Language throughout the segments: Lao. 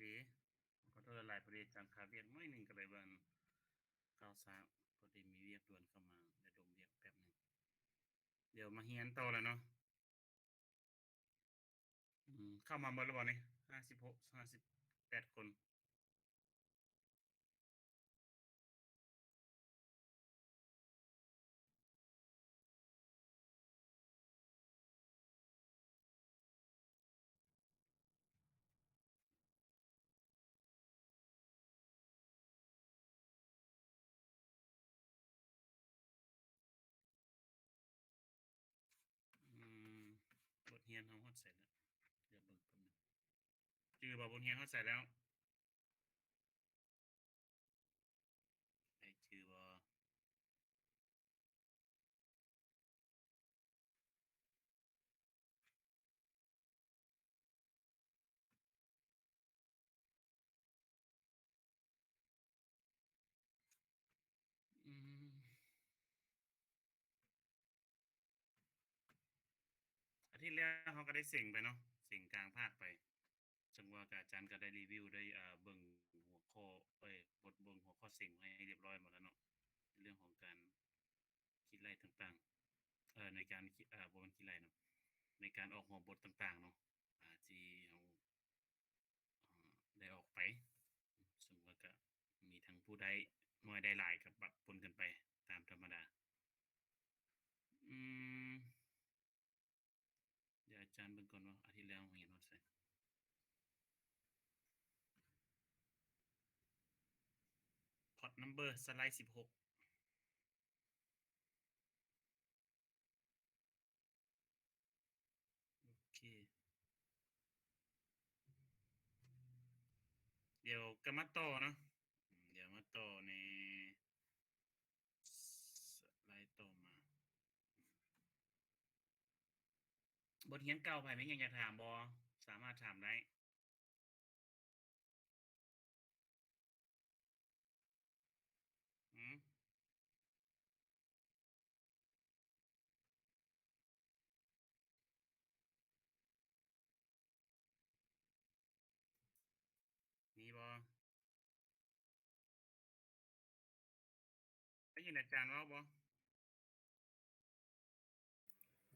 ດີ ຂໍໂທດຫຼາຍໆ ພໍດີອາຈານຄາວຽກໜ້ອຍໜຶ່ງ ກໍເລີຍວ່າກ່າວຊ້າ ພໍດີມີວຽກດ່ວນເຂົ້າມາ ໄດ້ລົມວຽກແປັບໜຶ່ງ. ດຽວມາຮຽນຕໍ່ແລ້ວເນາະ. ອືມ ເຂົ້າມາເບິດແລ້ວບໍ່ນີ້? ຫ້າສິບຫົກ ຫ້າສິບແປດຄົນ. ອືມ ບົດຮຽນເຮົາຮອດໃສແລ້ວ? ດຽວເບິ່ງແປັບໜຶ່ງ. ຈື່ບໍ່ ບົດຮຽນຮອດໃສແລ້ວ? ໃຜຈື່ບໍ່? ອືມ ອາທິດແລ້ວເຮົາກໍໄດ້ເສັງໄປເນາະ ເສັງກາງພາກໄປ. ເຊິ່ງວ່າອາຈານກໍໄດ້ຣີວິວ ໄດ້ ເອີ ເບິ່ງຫົວຂໍ້ ເອີຍ ບົດເບິ່ງຫົວຂໍ້ເສັງໃຫ້ຮຽບຮ້ອຍໝົດແລ້ວເນາະ ໃນເລື່ອງຂອງການຄິດໄລ່ຕ່າງໆ ເອີ ໃນການ ເອີ ບໍ່ແມ່ນຄິດໄລ່ເນາະ ໃນການອອກຫົວບົດຕ່າງໆເນາະ ອາ ທີ່ເຮົາ ອາ ໄດ້ອອກໄປ ເຊິ່ງວ່າກະມີທັງຜູ້ໄດ້ໜ້ອຍໄດ້ຫຼາຍ ກໍປະປົນກັນໄປຕາມທຳມະດາ. ອືມ ດຽວອາຈານເບິ່ງກ່ອນວ່າອາທິດແລ້ວເຮົາຮຽນຮອດໃສ. ພອດນຳເບີ ສະໄລສິບຫົກ. ໂອເຄ ດຽວກໍມາຕໍ່ເນາະ ດຽວມາຕໍ່ໃນສະໄລຕໍ່ມາ. ບົດຮຽນເກົ່າ ໃຜມີຫຍັງຢາກຖາມບໍ່? ສາມາດຖາມໄດ້. ຫືມ? ມີບໍ່? ໄດ້ຍິນອາຈານເວົ້າບໍ່?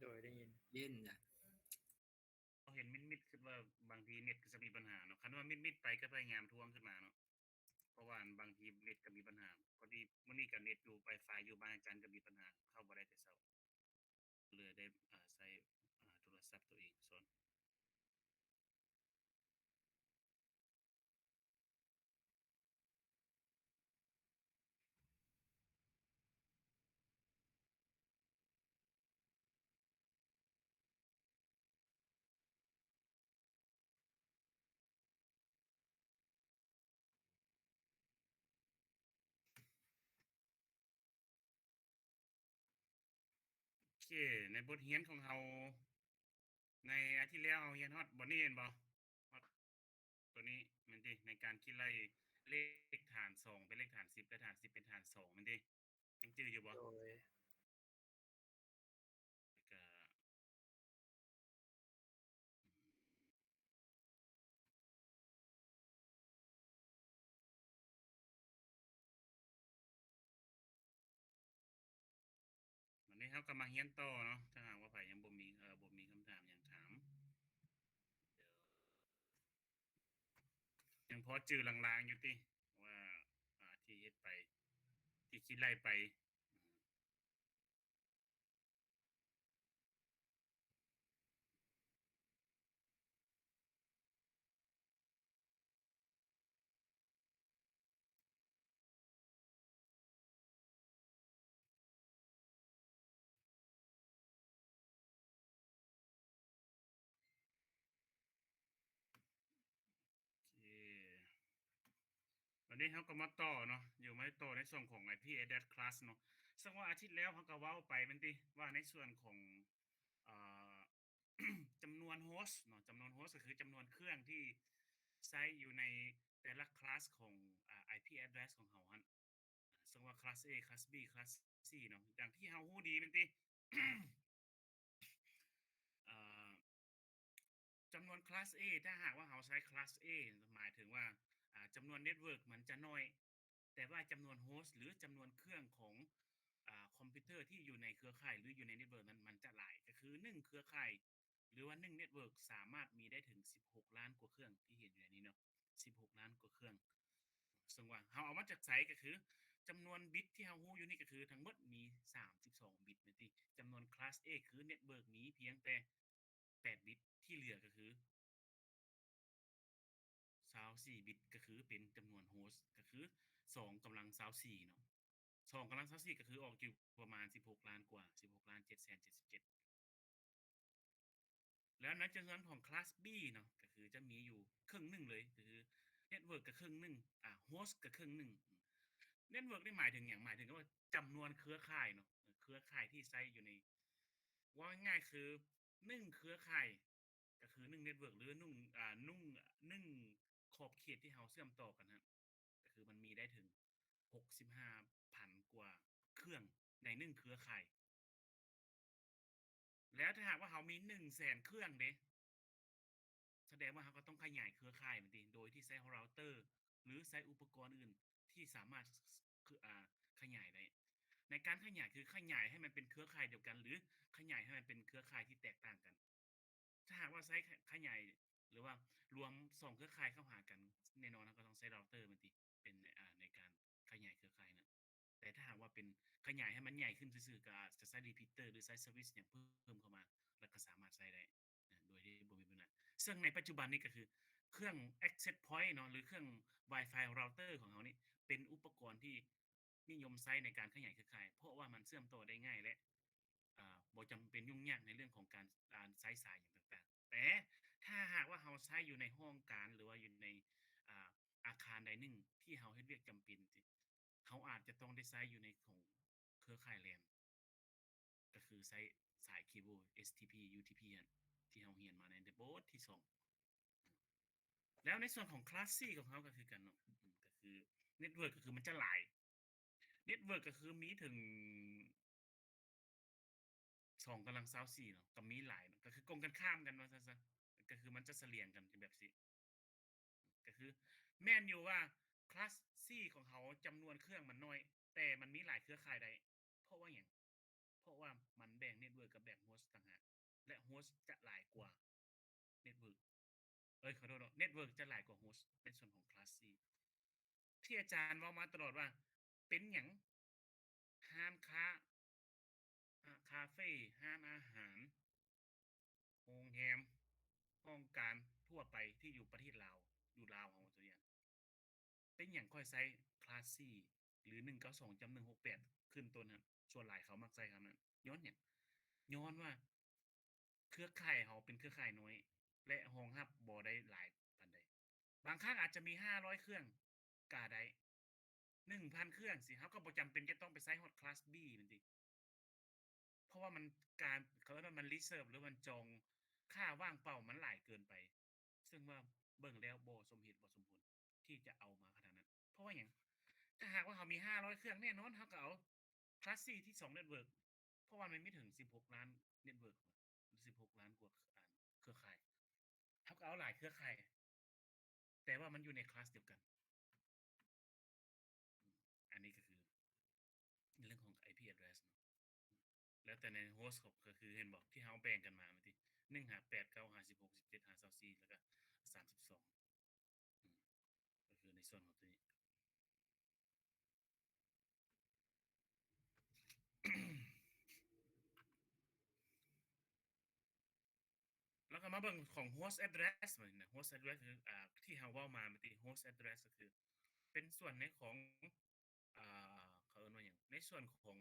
ໂດຍ ໄດ້ຍິນ. ຍິນນະ. ເຮົາເຫັນມິດໆ ຄິດວ່າບາງທີເນັດກໍຈະມີບັນຫາເນາະ. ຄັນວ່າມິດໆໄປກໍພະຍາຍາມທວງຂຶ້ນມາເນາະ. ເພາະວ່າບາງທີເນັດກໍມີບັນຫາ. ພໍດີມື້ນີ້ກໍເນັດຢູ່ Wi-Fi ຢູ່ບ້ານອາຈານກໍມີບັນຫາ ເຂົ້າບໍ່ໄດ້ແຕ່ເຊົ້າ. ເລີຍໄດ້ ອາ ໃຊ້ ອາ ໂທລະສັບໂຕເອງສອນ. ໂອເຄ ໃນບົດຮຽນຂອງເຮົາ ໃນອາທິດແລ້ວເຮົາຮຽນຮອດບ່ອນນີ້ແມ່ນບໍ່? ຮອດຕົວນີ້ແມ່ນຕິ? ໃນການຄິດໄລ່ເລກຖານສອງເປັນເລກຖານສິບ ແລະ ຖານສິບເປັນຖານສອງແມ່ນຕິ? ຍັງຈື່ຢູ່ບໍ່? ໂດຍ. ແລ້ວກະ ວັນນີ້ເຮົາກໍມາຮຽນຕໍ່ເນາະ ຖ້າຫາກວ່າໃຜຍັງບໍ່ມີ ເອີ ບໍ່ມີຄຳຖາມຫຍັງຖາມ. ຍັງພໍຈື່ລາງໆຢູ່ຕິ ວ່າ ອາ ທີ່ເຮັດໄປ ທີ່ຄິດໄລ່ໄປ. ໂອເຄ ບັດນີ້ເຮົາກໍມາຕໍ່ເນາະ ຢູ່ມາຕໍ່ໃນສ່ວນຂອງ ໄອພີແອດເດຣສ ຄລາສເນາະ. ເຊິ່ງວ່າອາທິດແລ້ວເຮົາກໍເວົ້າໄປແມ່ນຕິ ວ່າໃນສ່ວນຂອງ ເອີ ຈຳນວນໂຮສເນາະ ຈຳນວນໂຮສກໍຄືຈຳນວນເຄື່ອງທີ່ໃຊ້ຢູ່ໃນແຕ່ລະຄລາສຂອງ ອາ ໄອພີແອດເດຣສຂອງເຮົາຫັ້ນ ເຊິ່ງວ່າຄລາສ A ຄລາສ B ຄລາສ C ເນາະ ຢ່າງທີ່ເຮົາຮູ້ດີແມ່ນຕິ ເອີ ຈ ຳນວນ class A ຖ້າຫາກວ່າເຮົາໃຊ້ class A ໝາຍເຖິງວ່າ ອາ ຈຳນວນ network ມັນຈະໜ້ອຍ ແຕ່ວ່າຈຳນວນ host ຫຼື ຈຳນວນເຄື່ອງຂອງ ອາ ຄອມພິວເຕີທີ່ຢູ່ໃນເຄືອຂ່າຍ ຫຼື ຢູ່ໃນ network ນັ້ນ ມັນຈະຫຼາຍ ກໍຄືໜຶ່ງເຄືອຂ່າຍ ຫຼືວ່າໜຶ່ງ network ສາມາດມີໄດ້ເຖິງສິບຫົກລ້ານກວ່າເຄື່ອງ ທີ່ເຫັນຢູ່ໃນນີ້ເນາະ ສິບຫົກລ້ານກວ່າເຄື່ອງ. ເຊິ່ງວ່າເຮົາເອົາມາຈາກໃສ ກໍຄືຈຳນວນບິດທີ່ເຮົາຮູ້ຢູ່ນີ້ ກໍຄືທັງໝົດມີສາມສິບສອງບິດແມ່ນຕິ. ຈຳນວນ class A ຄື network ມີພຽງແຕ່ແປດບິດ ທີ່ເຫຼືອກໍຄື ຊາວສີ່ບິດ ກໍຄືເປັນຈຳນວນ host ກໍຄືສອງກຳລັງຊາວສີ່ເນາະ ສອງກຳລັງຊາວສີ່ ກໍຄືອອກຢູ່ປະມານສິບຫົກລ້ານກວ່າ ສິບຫົກລ້ານເຈັດແສນເຈັດສິບເຈັດ. ແລ້ວໃນຈຳນວນຂອງ class B ເນາະ ກໍຄືຈະມີຢູ່ເຄິ່ງໜຶ່ງເລີຍ ກໍຄື network ກໍເຄິ່ງໜຶ່ງ ອາ host ກໍເຄິ່ງໜຶ່ງ. network ນີ້ໝາຍເຖິງຫຍັງ? ໝາຍເຖິງວ່າຈຳນວນເຄືອຂ່າຍເນາະ ເຄືອຂ່າຍທີ່ໃຊ້ຢູ່ໃນ ເວົ້າງ່າຍໆ ຄືໜຶ່ງເຄືອຂ່າຍ ກໍຄືໜຶ່ງ network ຫຼືໜຶ່ງ ອາ ໜຶ່ງ ໜຶ່ງຂອບເຂດທີ່ເຮົາເຊື່ອມຕໍ່ກັນຫັ້ນ ກໍຄືມັນມີໄດ້ເຖິງຫົກສິບຫ້າພັນກວ່າເຄື່ອງໃນໜຶ່ງເຄືອຂ່າຍ. ແລ້ວຖ້າຫາກວ່າເຮົາມີໜຶ່ງແສນເຄື່ອງເດ ສະແດງວ່າເຮົາກໍຕ້ອງຂະຫຍາຍເຄືອຂ່າຍແມ່ນຕິ ໂດຍທີ່ໃຊ້ router ຫຼືໃຊ້ອຸປະກອນອື່ນທີ່ສາມາດ ອາ ຂະຫຍາຍໄດ້. ໃນການຂະຫຍາຍ ຄືຂະຫຍາຍໃຫ້ມັນເປັນເຄືອຂ່າຍດຽວກັນ ຫຼືຂະຫຍາຍໃຫ້ມັນເປັນເຄືອຂ່າຍທີ່ແຕກຕ່າງກັນ. ຖ້າຫາກວ່າໃຊ້ຂະຫຍາຍ ຫຼືວ່າລວມສອງເຄືອຂ່າຍເຂົ້າຫາກັນ ແນ່ນອນເຮົາກໍຕ້ອງໃຊ້ router ແມ່ນຕິ ເປັນ ອາ ໃນການຂະຫຍາຍເຄືອຂ່າຍນັ້ນ. ແຕ່ຖ້າຫາກວ່າເປັນຂະຫຍາຍໃຫ້ມັນໃຫຍ່ຂຶ້ນຊື່ໆ ກໍອາດຈະໃຊ້ repeater ຫຼືໃຊ້ switch ຫຍັງເພີ່ມເຂົ້າມາ ແລ້ວກໍສາມາດໃຊ້ໄດ້ ໂດຍທີ່ບໍ່ມີບັນຫາ. ເຊິ່ງໃນປັດຈຸບັນນີ້ກໍຄືເຄື່ອງ access point ເນາະ ຫຼືເຄື່ອງ Wi-Fi router ຂອງເຮົານີ້ ເປັນອຸປະກອນທີ່ນິຍົມໃຊ້ໃນການຂະຫຍາຍເຄືອຂ່າຍ ເພາະວ່າມັນເຊື່ອມຕໍ່ໄດ້ງ່າຍ ແລະ ອາ ບໍ່ຈຳເປັນຫຍຸ້ງຍາກໃນເລື່ອງຂອງການ ການໃຊ້ສາຍຫຍັງຕ່າງໆ. ແຕ່ຖ້າຫາກວ່າເຮົາໃຊ້ຢູ່ໃນຫ້ອງການ ຫຼືວ່າຢູ່ໃນ ອາ ອາຄານໃດໜຶ່ງທີ່ເຮົາເຮັດວຽກຈຳເປັນ ເຮົາອາດຈະຕ້ອງໄດ້ໃຊ້ຢູ່ໃນຂອງເຄືອຂ່າຍ LAN ກໍຄືໃຊ້ສາຍເຄເບິນ STP UTP ຫັ້ນ ທີ່ເຮົາຮຽນມາໃນບົດທີສອງ. ແລ້ວໃນສ່ວນຂອງ class C ຂອງເຮົາກໍຄືກັນເນາະ ກໍຄື network ກໍຄືມັນຈະຫຼາຍ network ກໍຄືມີເຖິງ ສອງກຳລັງຊາວສີ່ເນາະ ກໍມີຫຼາຍເນາະ ກໍຄືກົງກັນຂ້າມກັນວ່າຊັ້ນຊະ ກໍຄືມັນຈະສະຫຼຽງກັນແບບຊີ້ ກໍຄືແມ່ນຢູ່ວ່າ class C ຂອງເຮົາຈຳນວນເຄື່ອງມັນໜ້ອຍ ແຕ່ມັນມີຫຼາຍເຄືອຂ່າຍໄດ້ ເພາະວ່າຫຍັງ? ເພາະວ່າມັນແບ່ງ network ກັບແບ່ງ host ຕ່າງຫາກ ແລະ host ຈະຫຼາຍກວ່າ network ເອີຍ ຂໍໂທດເນາະ network ຈະຫຼາຍກວ່າ host ໃນສ່ວນຂອງ class C ທີ່ອາຈານເວົ້າມາຕະຫຼອດວ່າ ເປັນຫຍັງຮ້ານຄ້າ ອາ ຄາເຟ ຮ້ານອາຫານ ໂຮງແຮມ ຫ້ອງການທົ່ວໄປທີ່ຢູ່ປະເທດລາວ ຢູ່ລາວເຮົາຕົວຢ່າງ ເປັນຫຍັງຂ້ອຍໃຊ້ class C ຫຼື ໜຶ່ງເກົ້າສອງຈຸດໜຶ່ງຫົກແປດ ຂຶ້ນຕົ້ນຫັ້ນ ສ່ວນຫຼາຍເຂົາມັກໃຊ້ຄຳນັ້ນ ຍ້ອນຫຍັງ? ຍ້ອນວ່າເຄືອຂ່າຍເຮົາເປັນເຄືອຂ່າຍນ້ອຍ ແລະ ຮອງຮັບບໍ່ໄດ້ຫຼາຍປານໃດ. ບາງຄັ້ງອາດຈະມີຫ້າຮ້ອຍເຄື່ອງກະໄດ້ ໜຶ່ງພັນເຄື່ອງຊີ້ ເຮົາກໍບໍ່ຈຳເປັນຈະຕ້ອງໄປໃຊ້ຮອດ class B ແມ່ນຕິ? ເພາະວ່າມັນ ການ ເຂົາເອີ້ນວ່າມັນ reserve ຫຼືມັນຈອງຄ່າວ່າງເປົ່າມັນຫຼາຍເກີນໄປ ເຊິ່ງວ່າເບິ່ງແລ້ວບໍ່ສົມເຫດບໍ່ສົມຜົນທີ່ຈະເອົາມາຂະໜາດນັ້ນ. ເພາະວ່າຫຍັງ? ຖ້າຫາກວ່າເຮົາມີຫ້າຮ້ອຍເຄື່ອງ ແນ່ນອນເຮົາກໍເອົາ class C ທີ່ສອງ network ເພາະວ່າມັນມີເຖິງສິບຫົກລ້ານ network ສິບຫົກລ້ານກວ່າເຄືອຂ່າຍ ເຮົາກໍເອົາຫຼາຍເຄືອຂ່າຍ ແຕ່ວ່າມັນຢູ່ໃນ class ດຽວກັນ. ອັນນີ້ກໍຄືໃນເລື່ອງຂອງ IP address ເນາະ ແລ້ວແຕ່ໃນ host ກໍຄືເຫັນບໍ່ ທີ່ເຮົາແບ່ງກັນມາແມ່ນຕິ ໜຶ່ງຫາແປດ ເກົ້າຫາສິບຫົກ ສິບເຈັດຫາຊາວສີ່ ແລ້ວກໍສາມສິບສອງ ອືມ ກໍຄືໃນສ່ວນຂອງຕົວນີ້. ແລ້ວກໍມາເບິ່ງຂອງ host address ບັດນີ້ນະ host address ຄື ອາ ທີ່ເຮົາເວົ້າມາເມື່ອກີ້ host address ກໍຄືເປັນສ່ວນໃນຂອງ ອາ ເຂົາເອີ້ນວ່າຫຍັງ ໃນສ່ວນຂອງ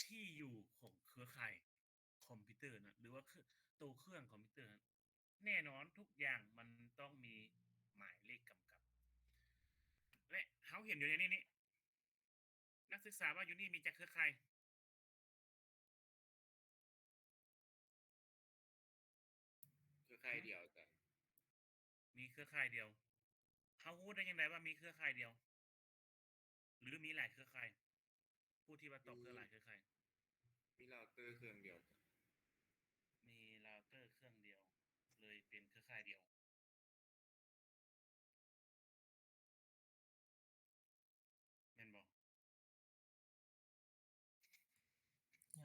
ທີ່ຢູ່ຂອງເຄືອຂ່າຍຄອມພິວເຕີນະ ຫຼືວ່າໂຕເຄື່ອງຄອມພິວເຕີນະ ແນ່ນອນທຸກຢ່າງມັນຕ້ອງມີໝາຍເລກກຳກັບ ແລະ ເຮົາເຫັນຢູ່ໃນນີ້ນີ້ ນັກສຶກສາວ່າຢູ່ນີ້ມີຈັກເຄືອຂ່າຍ? ເຄືອຂ່າຍດຽວ ອາຈານ. ມີເຄືອຂ່າຍດຽວ. ເຮົາຮູ້ໄດ້ຈັ່ງໃດວ່າມີເຄືອຂ່າຍດຽວ ຫຼື ມີຫຼາຍເຄືອຂ່າຍ? ຜູ້ທີ່ວ່າຕອບເຄືອ ມີ ຫຼາຍເຄືອຂ່າຍ. ມີເລົາເຕີເຄື່ອງດຽວ. ມີເລົາເຕີເຄື່ອງດຽວ ເລີຍເປັນເຄືອ ຂ່າຍດຽວ ແມ່ນບໍ່?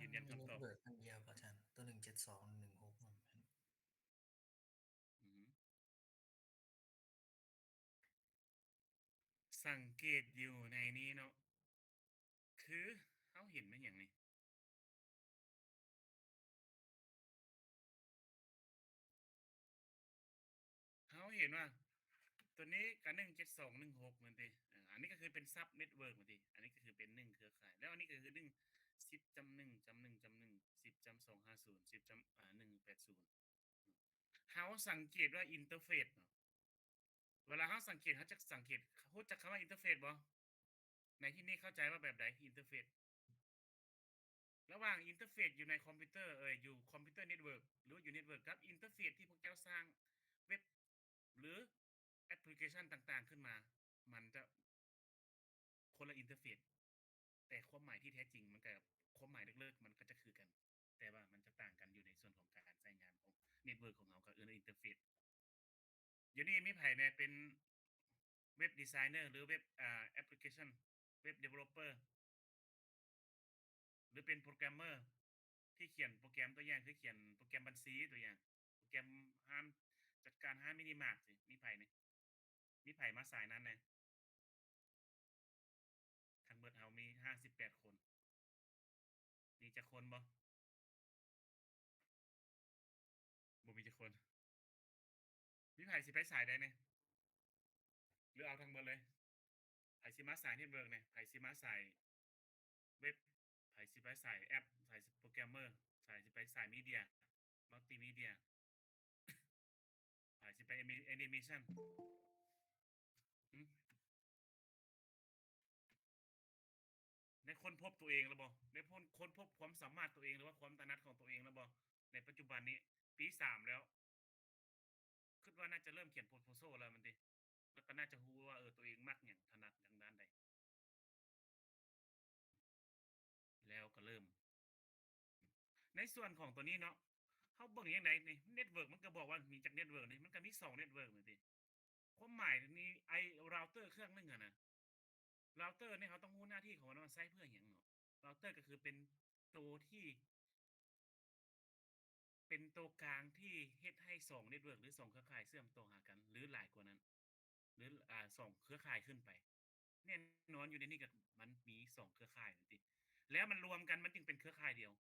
ຢືນຢັນຄຳຕອບ ເນດເວີກອັນດຽວ ອາຈານ ໂຕໜຶ່ງເຈັດສອງ ໜຶ່ງຫົກ ອືຮຶ ສັງເກດຢູ່ໃນນີ້ເນາະ ຄືເຮົາເຫັນແມ່ນຫຍັງນີ້? ເຮົາເຫັນວ່າໂຕນີ້ກະ ໜຶ່ງເຈັດສອງ ໜຶ່ງຫົກ ແມ່ນຕິ? ເອີ ອັນນີ້ກະຄືເປັນຊັບເນັດເວີກແມ່ນຕິ? ອັນນີ້ກະຄືເປັນໜຶ່ງເຄືອຂ່າຍ ແລ້ວອັນນີ້ກະຄື ໜຶ່ງ ສິບຈ້ຳໜຶ່ງຈ້ຳໜຶ່ງຈ້ຳໜຶ່ງ ສິບຈ້ຳສອງຫ້າສູນ ສິບຈ້ຳ ອາ ໜຶ່ງແປດສູນ ເຮົາສັງເກດວ່າອິນເຕີເຟດເນາະ ເວລາເຮົາສັງເກດ ເຮົາຈະສັງເກດ ຮູ້ຈັກຄຳວ່າອິນເຕີເຟດບໍ່? ໃນທີ່ນີ້ເຂົ້າໃຈວ່າແບບໃດ ອິນເຕີເຟດ? ລະຫວ່າງອິນເຕີເຟດຢູ່ໃນຄອມພິວເຕີ ເອີ ຢູ່ຄອມພິວເຕີເນັດເວີກ ຫຼືວ່າຢູ່ເນັດເວີກ ກັບອິນເຕີເຟດທີ່ພວກເຈົ້າສ້າງເວັບ ຫຼືແອັບພລິເຄຊັນຕ່າງໆຂຶ້ນມາ ມັນຈະຄົນລະອິນເຕີເຟດ ແຕ່ຄວາມໝາຍທີ່ແທ້ຈິງມັນກະ ຄວາມໝາຍເລິກໆມັນກະຈະຄືກັນ ແຕ່ວ່າມັນຈະຕ່າງກັນຢູ່ໃນສ່ວນຂອງການໃຊ້ງານຂອງເນັດເວີກຂອງເຮົາ ກະເອີ້ນວ່າອິນເຕີເຟດ. ດຽວນີ້ມີໃຜແດ່ເປັນເວັບດີໄຊເນີ ຫຼືເວັບ ອາ ແອັບພລິເຄຊັນ ເວັບດີເວລອບເປີ ຫຼືເປັນໂປຣແກຣມເມີ ທີ່ຂຽນໂປຣແກຣມ ຕົວຢ່າງຄືຂຽນໂປຣແກຣມບັນຊີ ຕົວຢ່າງໂປຣແກຣມຮ້ານຈັດການຮ້ານມິນິມາດ ມີໃຜນີ້? ມີໃຜມາສາຍນັ້ນແດ່? ທັງເບິດເຮົາມີຫ້າສິບແປດຄົນ ມີຈັກຄົນບໍ່? ບໍ່ມີຈັກຄົນ. ມີໃຜຊິໄປສາຍໃດແດ່? ຫຼືເອົາທັງເບິດເລີຍ? ໃຜຊິມາສາຍເນັດເວີກແດ່? ໃຜຊິມາສາຍເວັບ? ໃຜຊິໄປສາຍແອັບ? ໃຜຊິໂປຣແກຣມເມີ? ໃຜຊິໄປສາຍມີເດຍ ມັລຕີມີເດຍ? ໃຜຊິໄປແອນິເມຊັນ? ຫື? ໄດ້ຄົ້ນພົບຕົວເອງແລ້ວບໍ່? ໄດ້ຄົ້ນ ຄົ້ນພົບຄວາມສາມາດຕົວເອງ ຫຼືວ່າຄວາມຖະໜັດຂອງຕົວເອງແລ້ວບໍ່? ໃນປັດຈຸບັນນີ້ປີສາມແລ້ວ ຄິດວ່າໜ້າຈະເລີ່ມຂຽນໂພຣໂພໂຊແລ້ວແມ່ນຕິ? ແລ້ວກໍໜ້າຈະຮູ້ວ່າ ເອີ ຕົວເອງມັກຫຍັງ ຖະໜັດທາງດ້ານໃດ ແລ້ວກໍເລີ່ມ ໃນສ່ວນຂອງຕົວນີ້ເນາະ ເຮົາເບິ່ງຈັ່ງໃດນີ້? ເນັດເວີກມັນກໍບອກວ່າມີຈັກເນັດເວີກນີ້ ມັນກໍມີສອງເນັດເວີກແມ່ນຕິ? ຄວາມໝາຍນີ້ ໄອ້ເຣົາເຕີເຄື່ອງໜຶ່ງຫັ້ນນະ ເຣົາເຕີນີ້ເຮົາຕ້ອງຮູ້ໜ້າທີ່ຂອງມັນວ່າໃຊ້ເພື່ອຫຍັງເນາະ. ເຣົາເຕີກໍຄືເປັນໂຕທີ່ ເປັນໂຕກາງທີ່ເຮັດໃຫ້ສອງເນັດເວີກ ຫຼືສອງເຄືອຂ່າຍເຊື່ອມຕໍ່ຫາກັນ ຫຼືຫຼາຍກວ່ານັ້ນ ຫຼື ອາ ສອງເຄືອຂ່າຍຂຶ້ນໄປ. ແນ່ນອນຢູ່ໃນນີ້ກໍມັນມີສອງເຄືອຂ່າຍແມ່ນຕິ? ແລ້ວມັນລວມກັນມັນຈຶ່ງເປັນເຄືອຂ່າຍດຽວ.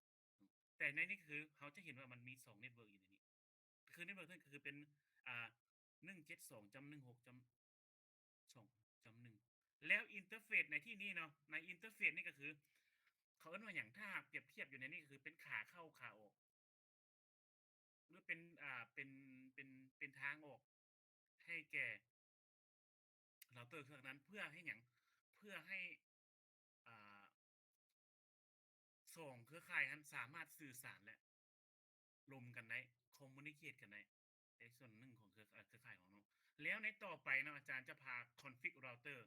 ແຕ່ໃນນີ້ກໍຄືເຮົາຈະເຫັນວ່າມັນມີສອງເນັດເວີກຢູ່ໃນນີ້ ຄືເນັດເວີກນັ້ນກໍຄືເປັນ ອາ ໜຶ່ງເຈັດສອງຈ້ຳໜຶ່ງຫົກຈ້ຳສອງຈ້ຳໜຶ່ງ ແລ້ວອິນເຕີເຟດໃນທີ່ນີ້ເນາະ ໃນອິນເຕີເຟດນີ້ກໍຄື ເຂົາເອີ້ນວ່າຫຍັງ? ຖ້າຫາກປຽບທຽບຢູ່ໃນນີ້ ກໍຄືເປັນຂາເຂົ້າຂາອອກ ຫຼືເປັນ ອາ ເປັນ ເປັນ ເປັນທາງອອກໃຫ້ແກ່ເຣົາເຕີເຄື່ອງນັ້ນ ເພື່ອໃຫ້ຫຍັງ? ເພື່ອໃຫ້ ອາ ສອງເຄືອຂ່າຍຫັ້ນສາມາດສື່ສານ ແລະ ລົມກັນໄດ້ communicate ກັນໄດ້ ໃນສ່ວນໜຶ່ງຂອງເຄືອ ເອີ ເຄືອຂ່າຍຂອງເຮົາ. ແລ້ວໃນຕໍ່ໄປເນາະ ອາຈານຈະພາ config router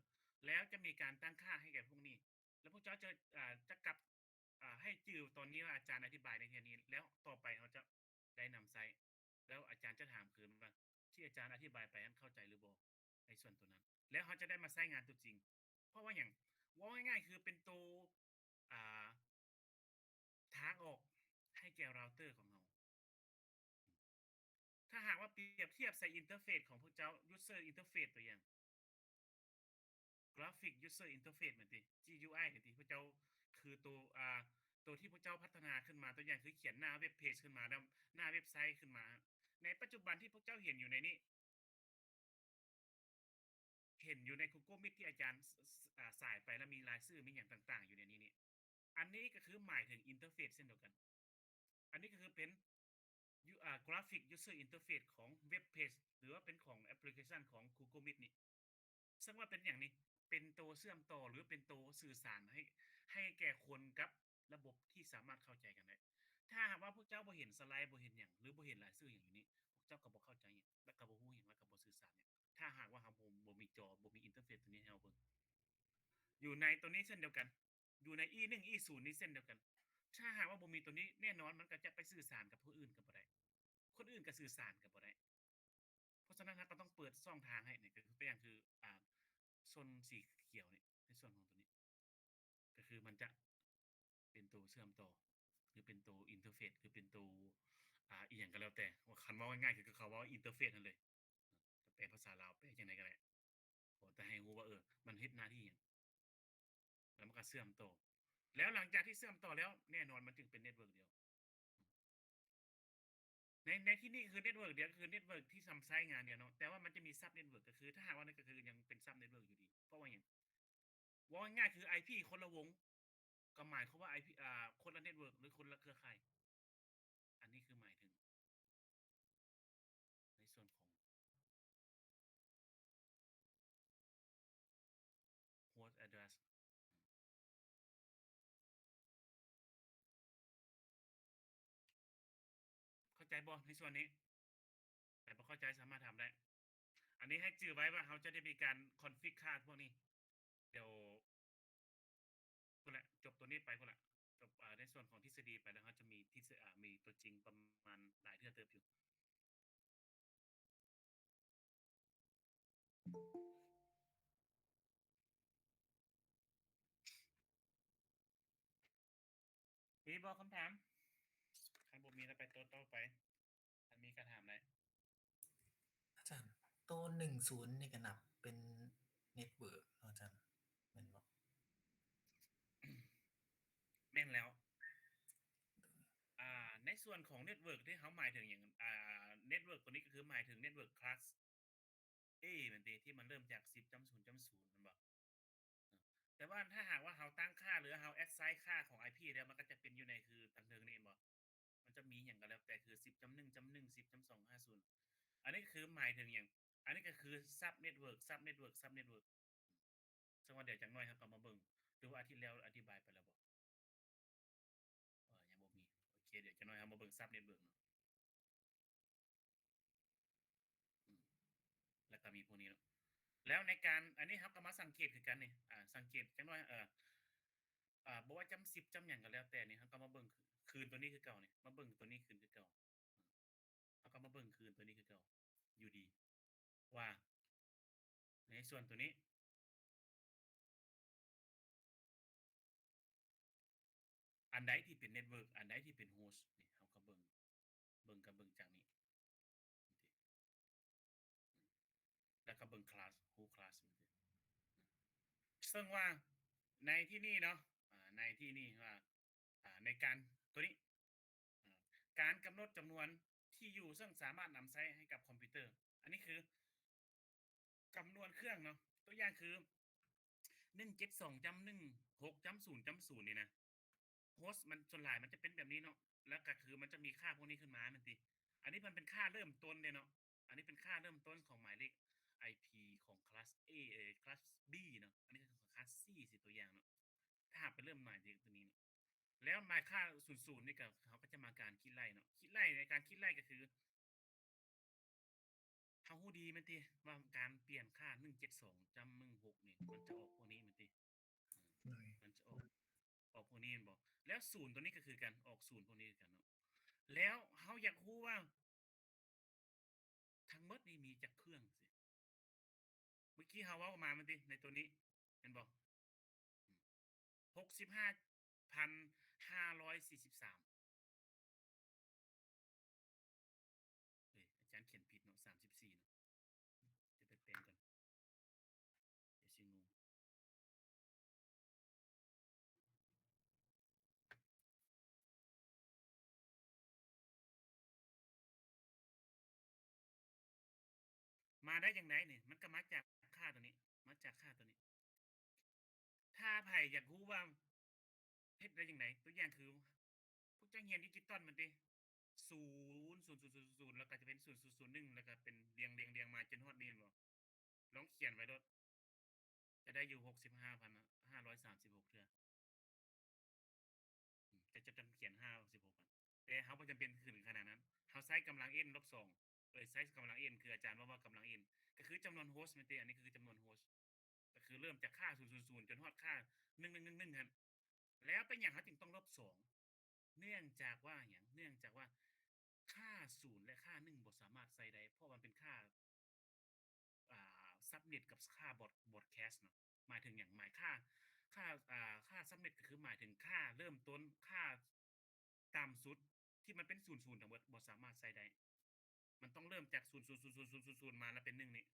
ແລ້ວຈະມີການຕັ້ງຄ່າໃຫ້ແກ່ພວກນີ້ ແລ້ວພວກເຈົ້າຈະ ອາ ຈະກັບ ອາ ໃຫ້ຈື່ຕອນນີ້ວ່າອາຈານອະທິບາຍໃນທີ່ນີ້ ແລ້ວຕໍ່ໄປເຮົາຈະໄດ້ນຳໃຊ້ ແລ້ວອາຈານຈະຖາມຄືນວ່າ ທີ່ອາຈານອະທິບາຍໄປນັ້ນເຂົ້າໃຈຫຼືບໍ່ ໃນສ່ວນຕົວນັ້ນ ແລ້ວເຮົາຈະໄດ້ມາໃຊ້ງານຕົວຈິງ. ເພາະວ່າຫຍັງ? ເວົ້າງ່າຍໆ ຄືເປັນໂຕ ອາ ທາງອອກໃຫ້ແກ່ເຣົາເຕີຂອງເຮົາ. ຖ້າຫາກວ່າປຽບທຽບໃສ່ອິນເຕີເຟດຂອງພວກເຈົ້າ user interface ຕົວຢ່າງ graphic user interface ແມ່ນຕິ? ຈີຢູໄອ ແມ່ນຕິ? ພວກເຈົ້າຄືໂຕ ອາ ໂຕທີ່ພວກເຈົ້າພັດທະນາຂຶ້ນມາ ຕົວຢ່າງຄືຂຽນໜ້າເວັບເພຈຂຶ້ນມາ ແລ້ວໜ້າເວັບໄຊຂຶ້ນມາ. ໃນປັດຈຸບັນທີ່ພວກເຈົ້າເຫັນຢູ່ໃນນີ້ ເຫັນຢູ່ໃນ Google Meet ທີ່ອາຈານ ສ- ສ- ອາ ສາຍໄປ ແລ້ວມີລາຍຊື່ ມີຫຍັງຕ່າງໆ ຢູ່ໃນນີ້ນີ້ ອັນນີ້ກໍຄືໝາຍເຖິງອິນເຕີເຟສເຊັ່ນດຽວກັນ. ອັນນີ້ກໍຄືເປັນ graphic user interface ຂອງເວັບເພຈ ຫຼືວ່າເປັນຂອງແອັບພລິເຄຊັນຂອງ Google Meet ນີ້ ເຊິ່ງວ່າເປັນຫຍັງນີ້? ເປັນໂຕເຊື່ອມຕໍ່ ຫຼືເປັນໂຕສື່ສານໃຫ້ ໃຫ້ແກ່ຄົນກັບລະບົບທີ່ສາມາດເຂົ້າໃຈກັນໄດ້. ຖ້າຫາກວ່າພວກເຈົ້າບໍ່ເຫັນສະໄລ ບໍ່ເຫັນຫຍັງ ຫຼືບໍ່ເຫັນລາຍຊື່ຫຍັງຢູ່ນີ້ ພວກເຈົ້າກໍບໍ່ເຂົ້າໃຈຫຍັງ ແລະກໍບໍ່ຮູ້ຫຍັງ ແລະກໍບໍ່ສື່ສານຫຍັງ ຖ້າຫາກວ່າເຮົາບໍ່ ບໍ່ມີຈໍ ບໍ່ມີອິນເຕີເຟສຕົວນີ້ໃຫ້ເຮົາເບິ່ງ. ຢູ່ໃນຕົວນີ້ເຊັ່ນດຽວກັນ ຢູ່ໃນ E ໜຶ່ງ E ສູນນີ້ເຊັ່ນດຽວກັນ ຖ້າຫາກວ່າບໍ່ມີຕົວນີ້ ແນ່ນອນມັນກໍຈະໄປສື່ສານກັບຜູ້ອື່ນກໍບໍ່ໄດ້ ຄົນອື່ນກໍສື່ສານກັນບໍ່ໄດ້. ະສະນັ້ນ ເຮົາກໍຕ້ອງເປີດຊ່ອງທາງໃຫ້ ນີ້ກໍຄືຕົວຢ່າງຄື ອ່າ ຊົນສີຂຽວນີ້ ໃນສ່ວນຂອງຕົວນີ້ ກໍຄືມັນຈະເປັນຕົວເຊື່ອມຕໍ່ ຫຼືເປັນຕົວອິນເຕີເຟດ ຫຼືເປັນຕົວ ອ່າ ອີ່ຫຍັງກໍແລ້ວແຕ່ ຄັນເວົ້າງ່າຍໆ ຄືເຂົາເວົ້າອິນເຕີເຟດນັ້ນເລີຍ ແປພາສາລາວ ແປຈັ່ງໃດກໍໄດ້ ຂໍແຕ່ໃຫ້ຮູ້ວ່າ ເອີ ມັນເຮັດໜ້າທີ່ຫຍັງ ແລ້ວມັນກໍເຊື່ອມຕໍ່ ແລ້ວຫຼັງຈາກທີ່ເຊື່ອມຕໍ່ແລ້ວ ແນ່ນອນມັນຈຶ່ງເປັນເນັດເວີກດຽວ ໃນ ໃນທີ່ນີ້ຄືເນັດເວີກດຽວ ກໍຄືເນັດເວີກທີ່ນຳໃຊ້ງານດຽວເນາະ ແຕ່ວ່າມັນຈະມີຊັບເນັດເວີກ ກໍຄືຖ້າຫາກວ່ານັ້ນກໍຄືຍັງເປັນຊັບເນັດເວີກຢູ່ດີ ເພາະວ່າຫຍັງ? ເວົ້າງ່າຍໆ ຄືໄອພີຄົນລະວົງ ກໍໝາຍຄວາມວ່າໄອພີ ອ່າ ຄົນລະເນັດເວີກ ຫຼືຄົນລະເຄືອຂ່າຍ ອັນນີ້ຄືໝາຍເຖິງ ໃນສ່ວນຂອງ host address ເຂົ້າໃຈບໍ່ໃນສ່ວນນີ້? ໃຜບໍ່ເຂົ້າໃຈສາມາດຖາມໄດ້. ອັນນີ້ໃຫ້ຈື່ໄວ້ວ່າເຮົາຈະໄດ້ມີການຄອນຟິກຄ່າພວກນີ້ ດຽວພຸ້ນແຫຼະ ຈົບຕົວນີ້ໄປພຸ້ນແຫຼະ ຈົບ ອ່າ ໃນສ່ວນຂອງທິດສະດີໄປແລ້ວ ເຮົາຈະມີທິດສະ ອ່າ ມີຕົວຈິງປະມານຫຼາຍເທື່ອເຕີບຢູ່. ມີບໍ່ຄຳຖາມ? ຄັນບໍ່ມີ ລະໄປຕົວຕໍ່ໄປ ຄັນມີກໍຖາມໄດ້. ອາຈານ ໂຕໜຶ່ງສູນນີ້ກໍນັບເປັນເນັດເວີກເນາະອາຈານ ແມ່ນບໍ່? ແມ່ນແລ້ວ. ອ່າ ໃນສ່ວນຂອງເນັດເວີກທີ່ເຮົາໝາຍເຖິງຫຍັງ? ອ່າ ເນັດເວີກຕົວນີ້ກໍຄືໝາຍເຖິງເນັດເວີກຄລາສ A ແມ່ນຕິ ທີ່ມັນເລີ່ມຈາກສິບຈຸດສູນຈຸດສູນ ແມ່ນບໍ່? ແຕ່ວ່າຖ້າຫາກວ່າເຮົາຕັ້ງຄ່າ ຫຼືເຮົາ assign ຄ່າຂອງ IP ແລ້ວ ມັນກໍຈະເປັນຢູ່ໃນຄືທາງເທິງນີ້ ແມ່ນບໍ່? ມັນຈະມີຫຍັງກໍແລ້ວແຕ່ ຄືສິບຈຸດໜຶ່ງຈຸດໜຶ່ງ ສິບຈຸດສອງຫາສູນ ອັນນີ້ກໍຄືໝາຍເຖິງຫຍັງ? ອັນນີ້ກໍຄື sub network sub network sub network ເຊິ່ງວ່າດຽວຈັກໜ້ອຍເຮົາກໍມາເບິ່ງ ຫຼືວ່າອາທິດແລ້ວອະທິບາຍໄປແລ້ວບໍ່? ເອີ ຍັງບໍ່ມີ. ໂອເຄ ດຽວຈັກໜ້ອຍເຮົາມາເບິ່ງ sub network ເນາະ. ອືມ ແລ້ວກໍມີພວກນີ້ເນາະ ແລ້ວໃນການ ອັນນີ້ເຮົາກໍມາສັງເກດຄືກັນນີ້ ອ່າ ສັງເກດຈັກໜ້ອຍ ເອີ ອ່າ ບໍ່ວ່າຈຳສິບຈຳຫຍັງກໍແລ້ວແຕ່ນີ້ ເຮົາກໍມາເບິ່ງຄືນຕົວນີ້ຄືເກົ່ານີ້ ມາເບິ່ງຕົວນີ້ຄືນຄືເກົ່າ ເຮົາກໍມາເບິ່ງຄືນຕົວນີ້ຄືເກົ່າຢູ່ດີ ວ່າໃນສ່ວນຕົວນີ້ ອັນໃດທີ່ເປັນ network ອັນໃດທີ່ເປັນ host ນີ້ ເຮົາກໍເບິ່ງ ເບິ່ງ ກໍເບິ່ງຈາກນີ້ ແລ້ວກໍເບິ່ງ class who class ເຊິ່ງວ່າໃນທີ່ນີ້ເນາະ ອ່າ ໃນທີ່ນີ້ວ່າ ອ່າ ໃນການຕົວນີ້ ອ່າ ການກຳນົດຈຳນວນທີ່ຢູ່ ເຊິ່ງສາມາດນຳໃຊ້ໃຫ້ກັບຄອມພິວເຕີ ອັນນີ້ຄືຈຳນວນເຄື່ອງເນາະ ຕົວຢ່າງຄື ໜຶ່ງເຈັດສອງຈຸດໜຶ່ງຫົກຈຸດສູນຈຸດສູນນີ້ນະ host ມັນ ສ່ວນຫຼາຍມັນຈະເປັນແບບນີ້ເນາະ ແລ້ວກໍຄືມັນຈະມີຄ່າພວກນີ້ຂຶ້ນມາແມ່ນຕິ ອັນນີ້ມັນເປັນຄ່າເລີ່ມຕົ້ນເດ້ເນາະ ອັນນີ້ເປັນຄ່າເລີ່ມຕົ້ນຂອງໝາຍເລກ IP ຂອງ class A ເອີ class B ເນາະ ອັນນີ້ຄືຂອງ class C ຊິຕົວຢ່າງເນາະ ຖ້າຫາກໄປເລີ່ມໝາຍເລກຕົວນີ້ເນາະ ແລ້ວໝາຍຄ່າສູນສູນນີ້ກໍ ເຮົາກໍຈະມາການຄິດໄລ່ເນາະ ຄິດໄລ່ ໃນການຄິດໄລ່ກໍຄື ເຮົາຮູ້ດີແມ່ນຕິວ່າການປ່ຽນຄ່າໜຶ່ງເຈັດສອງຈຸດໜຶ່ງຫົກນີ້ ມັນຈະອອກພວກນີ້ແມ່ນຕິ ໂດຍ ມັນຈະອອກ ອອກພວກນີ້ແມ່ນບໍ່? ແລ້ວສູນຕົວນີ້ກໍຄືກັນ ອອກສູນພວກນີ້ຄືກັນເນາະ ແລ້ວເຮົາຢາກຮູ້ວ່າທັງໝົດນີ້ມີຈັກເຄື່ອງຊີ້ ເມື່ອກີ້ເຮົາເວົ້າມາແມ່ນຕິ ໃນຕົວນີ້ແມ່ນບໍ່? ຫົກສິບຫ້າພັນຫ້າຮ້ອຍສີ່ສິບສາມ ເອີ ອາຈານຂຽນຜິດເນາະ ສາມສິບສີ່ເນາະ ດຽວໄປແປງກ່ອນ ດຽວຊິງົງ. ມາໄດ້ຈັ່ງໃດນີ້? ມັນກໍມາຈາກຄ່າຕົວນີ້ ມາຈາກຄ່າຕົວນີ້. ຖ້າໃຜຢາກຮູ້ວ່າເຮັດໄດ້ຈັ່ງໃດ, ຕົວຢ່າງຄືພວກເຈົ້າຮຽນດິຈິຕອນແມ່ນຕິ ສູນ ສູນ ສູນ ສູນ ແລ້ວກໍຈະເປັນ ສູນ ສູນ ສູນ ໜຶ່ງ ແລ້ວກໍເປັນລຽງ ລຽງ ລຽງມາຈົນຮອດນີ້ແມ່ນບໍ່? ລອງຂຽນໄວ້ໂລດ ຈະໄດ້ຢູ່ຫົກສິບຫ້າພັນຫ້າຮ້ອຍສາມສິບຫົກເທື່ອ. ອືມ ຈະ ຈະຕ້ອງຂຽນຫ້າສິບຫົກ ແຕ່ເຮົາບໍ່ຈຳເປັນຂຶ້ນຂະໜາດນັ້ນ. ເຮົາໃຊ້ກຳລັງ n ລົບສອງ ເອີ ໃຊ້ກຳລັງ n ຄືອາຈານເວົ້າວ່າກຳລັງ n ກໍຄືຈຳນວນໂຮສແມ່ນຕິ. ອັນນີ້ຄືຈຳນວນໂຮສ ກໍຄືເລີ່ມຈາກຄ່າສູນ ສູນ ສູນ ຈົນຮອດຄ່າໜຶ່ງ ໜຶ່ງ ໜຶ່ງ ໜຶ່ງຫັ້ນ. ແລ້ວເປັນຫຍັງເຮົາຈຶ່ງຕ້ອງລົບສອງ? ເນື່ອງຈາກວ່າຫຍັງ? ເນື່ອງຈາກວ່າຄ່າສູນ ແລະ ຄ່າໜຶ່ງບໍ່ສາມາດໃຊ້ໄດ້ ເພາະມັນເປັນຄ່າ ເລັດກັບຄ່າ broad- broadcast ເນາະ. ໝາຍເຖິງຫຍັງ? ໝາຍຄ່າ ຄ່າ ອ່າ ຄ່າສຳເລັດ ກໍຄືໝາຍເຖິງຄ່າເລີ່ມຕົ້ນ ຄ່າຕ່ຳສຸດທີ່ມັນເປັນສູນໆທັງໝົດ ບໍ່ສາມາດໃຊ້ໄດ້. ມັນຕ້ອງເລີ່ມຈາກສູນ ສູນ ສູນ ສູນ ສູນ ສູນ ມາ ແລ້ວເປັນໜຶ່ງນີ້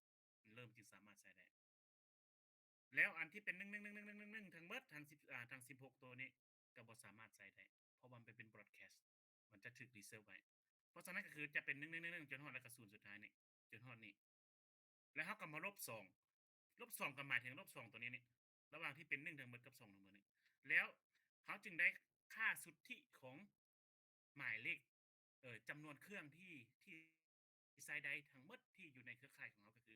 ມັນເລີ່ມຈຶ່ງສາມາດໃຊ້ໄດ້. ແລ້ວອັນທີ່ເປັນໜຶ່ງ ໜຶ່ງ ໜຶ່ງ ໜຶ່ງ ໜຶ່ງ ໜຶ່ງ ທັງໝົດ ທັງສິບ ອ່າ ທັງສິບຫົກໂຕນີ້ ກໍບໍ່ສາມາດໃຊ້ໄດ້ ເພາະວ່າມັນເປັນ broadcast ມັນຈະຖືກ reserve ໄວ້. ເພາະສະນັ້ນກໍຄືຈະເປັນໜຶ່ງ ໜຶ່ງ ໜຶ່ງ ໜຶ່ງ ຈົນຮອດ ແລ້ວກໍສູນສຸດທ້າຍນີ້ ຈົນຮອດນີ້ ແລ້ວເຮົາກໍມາລົບສອງ ລົບສອງກໍໝາຍເຖິງລົບສອງໂຕນີ້ນີ້ ລະຫວ່າງທີ່ເປັນໜຶ່ງທັງໝົດກັບສອງທັງໝົດນີ້ ແລ້ວເຮົາຈຶ່ງໄດ້ຄ່າສຸດທິຂອງໝາຍເລກ ເອີ ຈຳນວນເຄື່ອງທີ່ ທີ່ໃຊ້ໄດ້ທັງໝົດທີ່ຢູ່ໃນເຄືອຂ່າຍຂອງເຮົາ ກໍຄື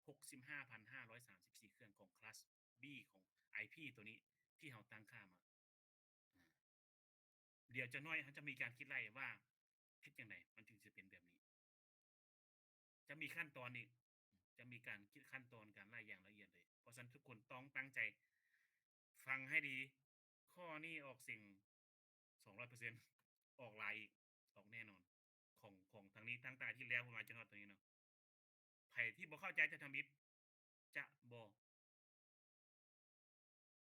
ຫົກສິບຫ້າພັນຫ້າຮ້ອຍສາມສິບສີ່ເຄື່ອງຂອງ class B ຂອງ IP ໂຕນີ້ທີ່ເຮົາຕັ້ງຄ່າມາ. ດຽວຈັກໜ້ອຍເຮົາຈະມີການຄິດໄລ່ວ່າເຮັດຈັ່ງໃດມັນຈຶ່ງຊິເປັນແບບນີ້ ຈະມີຂັ້ນຕອນອີກ ຈະມີການຄິດຂັ້ນຕອນການໄລ່ຢ່າງລະອຽດເລີຍ. ເພາະສະນັ້ນທຸກຄົນຕ້ອງຕັ້ງໃຈຟັງໃຫ້ດີ ຂໍ້ນີ້ອອກເສັງສອງຮ້ອຍເປີເຊັນ ອອກຫຼາຍອີກ ອອກແນ່ນອນ ຂອງ ຂອງທັງນີ້ ຕັ້ງແຕ່ອາທິດແລ້ວພຸ້ນມາຈົນຮອດຕອນນີ້ເນາະ. ໃຜທີ່ບໍ່ເຂົ້າໃຈຈະທຳອິດ ຈະບໍ່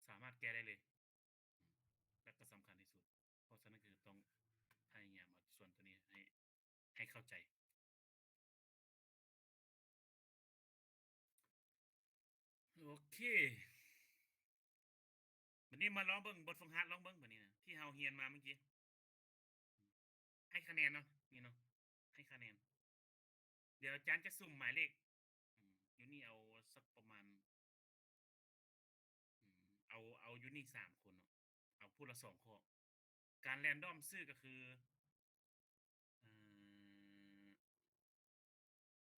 ສາມາດແກ້ໄດ້ເລີຍ ແລະກໍສຳຄັນທີ່ສຸດ. ເພາະສະນັ້ນຄືຕ້ອງພະຍາຍາມເອົາສ່ວນໂຕນີ້ໃຫ້ ໃຫ້ເຂົ້າໃຈ. ໂອເຄ ບັດນີ້ມາລອງເບິ່ງບົດຝຶກຫັດ ລອງເບິ່ງບັດນີ້ນະ ທີ່ເຮົາຮຽນມາເມື່ອກີ້ ໃຫ້ຄະແນນເນາະ ນີ້ເນາະ ໃຫ້ຄະແນນ. ດຽວອາຈານຈະສຸ່ມໝາຍເລກ ອືມ ຢູ່ນີ້ເອົາສັກປະມານ ອືມ ເອົາ ເອົາຢູ່ນີ້ສາມຄົນເນາະ ເອົາຜູ້ລະສອງຂໍ້. ການແຣນດອມຊື່ກໍຄື ເອີ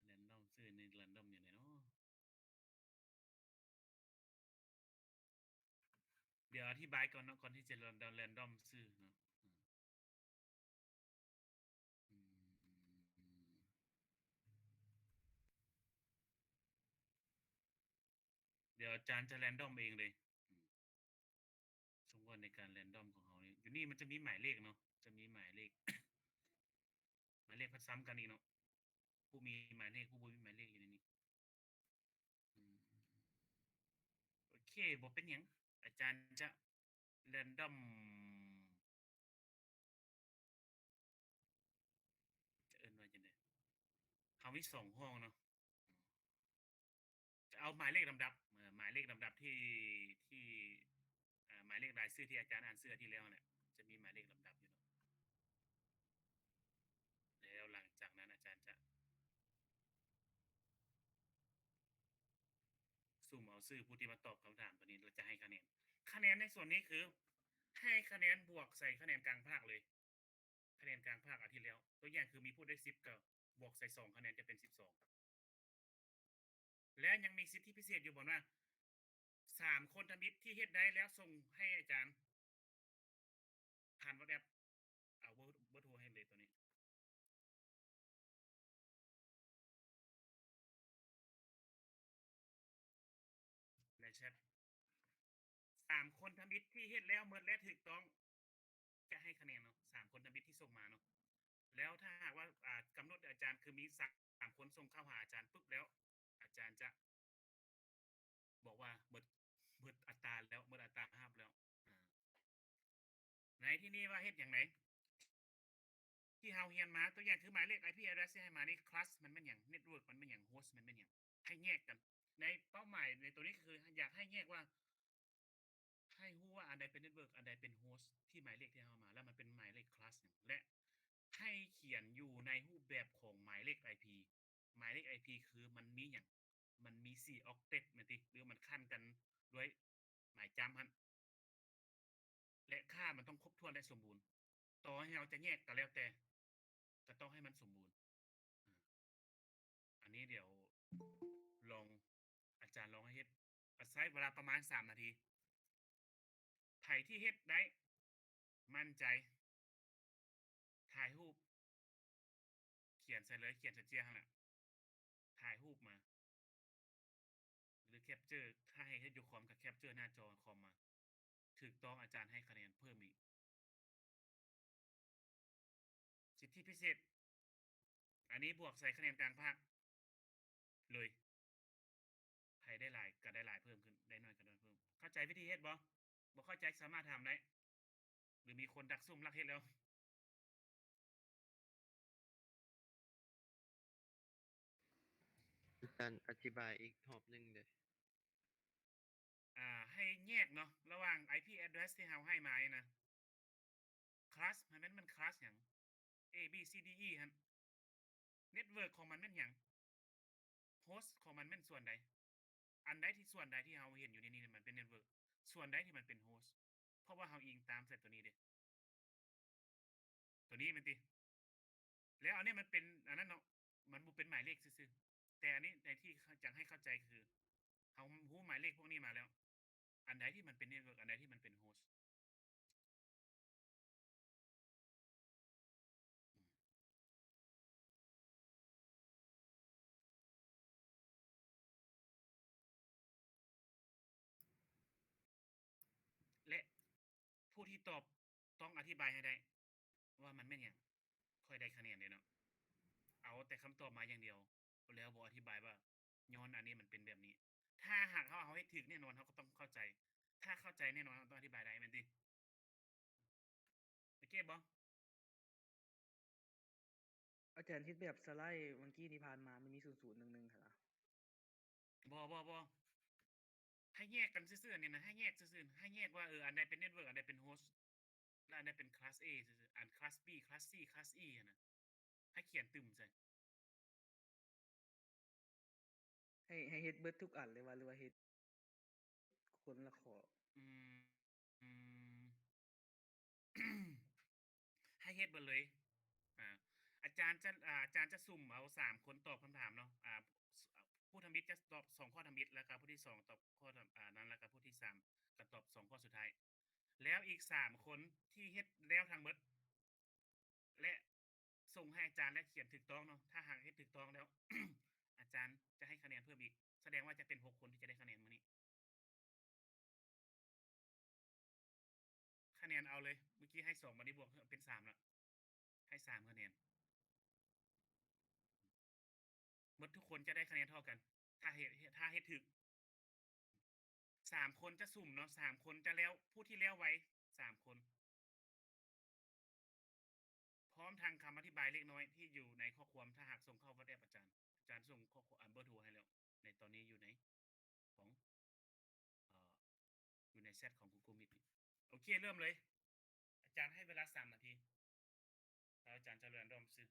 ແຣນດອມຊື່ນີ້ແຣນດອມຈັ່ງໃດເນາະ? ດຽວອະທິບາຍກ່ອນເນາະ ກ່ອນທີ່ຈະແຣນດອມຊື່ເນາະ. ອືມ ອືມ ອືມ ດຽວອາຈານຈະແຣນດອມເອງເລີຍ. ອືມ ສົມມຸດໃນການແຣນດອມຂອງເຮົານີ້ ຢູ່ນີ້ມັນຈະມີໝາຍເລກເນາະ ຈະມີໝາຍເລກ ໝາຍເລກພັດຊ້ຳກັນອີກເນາະ ຜູ້ມີໝາຍເລກ ຜູ້ບໍ່ມີໝາຍເລກຢູ່ໃນນີ້. ອືມ ໂອເຄ ບໍ່ເປັນຫຍັງ ອາຈານຈະແຣນດອມ ຈະເອີ້ນວ່າຈັ່ງໃດ? ເຮົາມີສອງຫ້ອງເນາະ ຈະເອົາໝາຍເລກລຳດັບ ເອີ ໝາຍເລກລຳດັບທີ່ ທີ່ ເອີ ໝາຍເລກລາຍຊື່ທີ່ອາຈານອ່ານຊື່ອາທິດແລ້ວຫັ້ນແຫຼະ ຈະມີໝາຍເລກລຳດັບຢູ່ເນາະ. ແລ້ວຫຼັງຈາກນັ້ນອາຈານຈະສຸ່ມເອົາຊື່ຜູ້ທີ່ມາຕອບຄຳຖາມຕົວນີ້ ແລ້ວຈະໃຫ້ຄະແນນ. ຄະແນນໃນສ່ວນນີ້ຄືໃຫ້ຄະແນນບວກໃສ່ຄະແນນກາງພາກເລີຍ. ຄະແນນກາງພາກອາທິດແລ້ວ ຕົວຢ່າງຄືມີຜູ້ໄດ້ສິບ ກໍບວກໃສ່ສອງຄະແນນຈະເປັນສິບສອງ ແລະຍັງມີສິດທິພິເສດຢູ່ບ່ອນວ່າ ສາມຄົນທຳອິດທີ່ເຮັດໄດ້ແລ້ວສົ່ງໃຫ້ອາຈານຜ່ານ WhatsApp ເອົາເບີ ເບີໂທໃຫ້ເລີຍໂຕນີ້. ໃນແຊັດ ສາມຄົນທຳອິດທີ່ເຮັດແລ້ວໝົດແລະຖືກຕ້ອງ ຈະໃຫ້ຄະແນນເນາະ ສາມຄົນທຳອິດທີ່ສົ່ງມາເນາະ. ແລ້ວຖ້າຫາກວ່າ ອ່າ ກຳນົດໃຫ້ອາຈານ ຄືມີສາມຄົນສົ່ງເຂົ້າຫາອາຈານປຶບແລ້ວ ອາຈານຈະບອກວ່າໝົດ ໝົດອັດຕາແລ້ວ ໝົດອັດຕາຮັບແລ້ວ. ໃນທີ່ນີ້ວ່າເຮັດຫຍັງໃດ ທີ່ເຮົາຮຽນມາ ຕົວຢ່າງຄືໝາຍເລກ IP address ທີ່ໃຫ້ມານີ້ class ມັນແມ່ນຫຍັງ network ມັນແມ່ນຫຍັງ host ມັນແມ່ນຫຍັງ ໃຫ້ແຍກກັນ. ໃນເປົ້າໝາຍໃນຕົວນີ້ຄືຢາກໃຫ້ແຍກວ່າ ໃຫ້ຮູ້ວ່າອັນໃດເປັນ network ອັນໃດເປັນ host ທີ່ໝາຍເລກທີ່ເຮົາເອົາມາ ແລ້ວມັນເປັນໝາຍເລກ class ຫຍັງ ແລະໃຫ້ຂຽນຢູ່ໃນຮູບແບບຂອງໝາຍເລກ IP. ໝາຍເລກ IP ຄືມັນມີຫຍັງ? ມັນມີສີ່ octet ແມ່ນຕິ ຫຼືມັນຂັ້ນກັນດ້ວຍໝາຍຈ້ຳຫັ້ນ ແລະຄ່າມັນຕ້ອງຄົບຖ້ວນ ແລະສົມບູນ. ຕໍ່ໃຫ້ເຮົາຈະແຍກກໍແລ້ວແຕ່ ກໍຕ້ອງໃຫ້ມັນສົມບູນ. ອາ ອັນນີ້ດຽວລອງ ອາຈານລອງໃຫ້ເຮັດ ໃຊ້ເວລາປະມານສາມນາທີ. ໃຜທີ່ເຮັດໄດ້ ໝັ້ນໃຈ ຖ່າຍຮູບ ຂຽນໃສ່ເລີຍ ຂຽນໃສ່ເຈ້ຍຫັ້ນແຫຼະ ຖ່າຍຮູບມາ ຫຼື capture ຖ້າໃຫ້ເຮັດຢູ່ຄອມກໍ capture ໜ້າຈໍຄອມມາ ຖືກຕ້ອງ ອາຈານໃຫ້ຄະແນນເພີ່ມອີກ. ສິດທິພິເສດ ອັນນີ້ບວກໃສ່ຄະແນນກາງພາກເລີຍ. ໃຜ ໄດ້ຫຼາຍກໍໄດ້ຫຼາຍເພີ່ມຂຶ້ນ ໄດ້ໜ້ອຍກໍໄດ້ໜ້ອຍເພີ່ມ. ເຂົ້າໃຈວິທີເຮັດບໍ່? ບໍ່ເຂົ້າໃຈສາມາດຖາມໄດ້ ຫຼືມີຄົນດັກຊຸ່ມລັກເຮັດແລ້ວ? ອາຈານອະທິບາຍອີກຮອບໜຶ່ງເດີ້. ອ່າ ໃຫ້ແຍກເນາະ ລະຫວ່າງ IP address ທີ່ເຮົາໃຫ້ມານີ້ນະ class ໃຫ້ມັນ ມັນ class ຫຍັງ A B C D E ຫັ້ນ network ຂອງມັນແມ່ນຫຍັງ host ຂອງມັນແມ່ນສ່ວນໃດ ອັນໃດທີ່ ສ່ວນໃດທີ່ເຮົາເຫັນຢູ່ໃນນີ້ມັນເປັນ network ສ່ວນໃດທີ່ມັນເປັນ host ເພາະວ່າເຮົາອີງຕາມໃສ່ຕົວນີ້ເດ້ ຕົວນີ້ແມ່ນຕິ ແລ້ວອັນນີ້ມັນເປັນອັນນັ້ນເນາະ ມັນບໍ່ເປັນໝາຍເລກຊື່ໆ ແຕ່ອັນນີ້ໃນທີ່ຢາກໃຫ້ເຂົ້າໃຈຄື ເຮົາຮູ້ໝາຍເລກພວກນີ້ມາແລ້ວ ອັນໃດທີ່ມັນເປັນ network ອັນໃດທີ່ມັນເປັນ host ແລະ ຜູ້ທີ່ຕອບຕ້ອງອະທິບາຍໃຫ້ໄດ້ວ່າມັນແມ່ນຫຍັງ ຄ່ອຍໄດ້ຄະແນນເດ້ເນາະ. ເອົາແຕ່ຄຳຕອບມາຢ່າງດຽວ ແລ້ວບໍ່ອະທິບາຍວ່າຍ້ອນອັນນີ້ມັນເປັນແບບນີ້. ຖ້າຫາກເຮົາ ເຮົາເຮັດຖືກແນ່ນອນເຮົາກໍຕ້ອງເຂົ້າໃຈ. ຖ້າເຂົ້າໃຈແນ່ນອນເຮົາຕ້ອງອະທິບາຍໄດ້ແມ່ນຕິ? ໂອເຄບໍ່? ອາຈານເຮັດແບບສະໄລເມື່ອກີ້ທີ່ຜ່ານມາ ມັນມີສູນສູນໜຶ່ງໜຶ່ງຫັ້ນນະ. ບໍ່ ບໍ່ ບໍ່ ໃຫ້ແຍກກັນຊື່ໆ ອັນນີ້ນະ ໃຫ້ແຍກຊື່ໆ ໃຫ້ແຍກວ່າ ເອີ ອັນໃດເປັນ network ອັນໃດເປັນ host ແລະ ອັນໃດເປັນ class A ຊື່ໆ ອັນ class B class C class E ຫັ້ນນະ ໃຫ້ຂຽນຕຶມໃສ່. ໃຫ້ ໃຫ້ເຮັດເບິດທຸກອັນເລີຍວ່າ ຫຼືວ່າເຮັດຄົນລະຂໍ້? ອືມ ອືມ ໃຫ້ເຮັດເບິດເລີຍ. ອາ ອາຈານຈະ ອາ ອາຈານຈະສຸ່ມເອົາສາມຄົນຕອບຄຳຖາມເນາະ. ອາ ຜູ້ທຳອິດຈະຕອບສອງຂໍ້ທຳອິດ ແລ້ວກໍຜູ້ທີສອງຕອບຂໍ້ທຳ ອາ ນັ້ນ ແລ້ວກໍຜູ້ທີສາມກໍຕອບສອງຂໍ້ສຸດທ້າຍ. ແລ້ວອີກສາມຄົນທີ່ເຮັດແລ້ວທັງໝົດ ແລະ ສົ່ງໃຫ້ອາຈານ ແລະ ຂຽນຖືກຕ້ອງເນາະ, ຖ້າຫາກເຮັດຖືກຕ້ອງແລ້ວ ອາຈານຈະໃຫ້ຄະແນນເພີ່ມອີກ. ສະແດງວ່າຈະເປັນຫົກຄົນທີ່ຈະໄດ້ຄະແນນມື້ນີ້. ຄະແນນເອົາເລີຍ ເມື່ອກີ້ໃຫ້ສອງ ບັດນີ້ບວກເປັນສາມລະ ໃຫ້ສາມຄະແນນ. ໝົດທຸກຄົນຈະໄດ້ຄະແນນເທົ່າກັນ ຖ້າເຮັດ ຖ້າເຮັດຖືກ. ສາມຄົນຈະສຸ່ມເນາະ ສາມຄົນຈະແລ້ວ ຜູ້ທີ່ແລ້ວໄວສາມຄົນ ພ້ອມທັງຄຳອະທິບາຍເລັກນ້ອຍທີ່ຢູ່ໃນຂໍ້ຄວາມ. ຖ້າຫາກສົ່ງເຂົ້າ WhatsApp ອາຈານ ອາຈານສົ່ງຂໍ້ຄວາມ ເບີໂທໃຫ້ແລ້ວ ໃນຕອນນີ້ຢູ່ໃນຂອງ ເອີ ຢູ່ໃນແຊັດຂອງ Google Meet. ໂອເຄ ເລີ່ມເລີຍ ອາຈານໃຫ້ເວລາສາມນາທີ ແລ້ວອາຈານຈະ random ຊື່.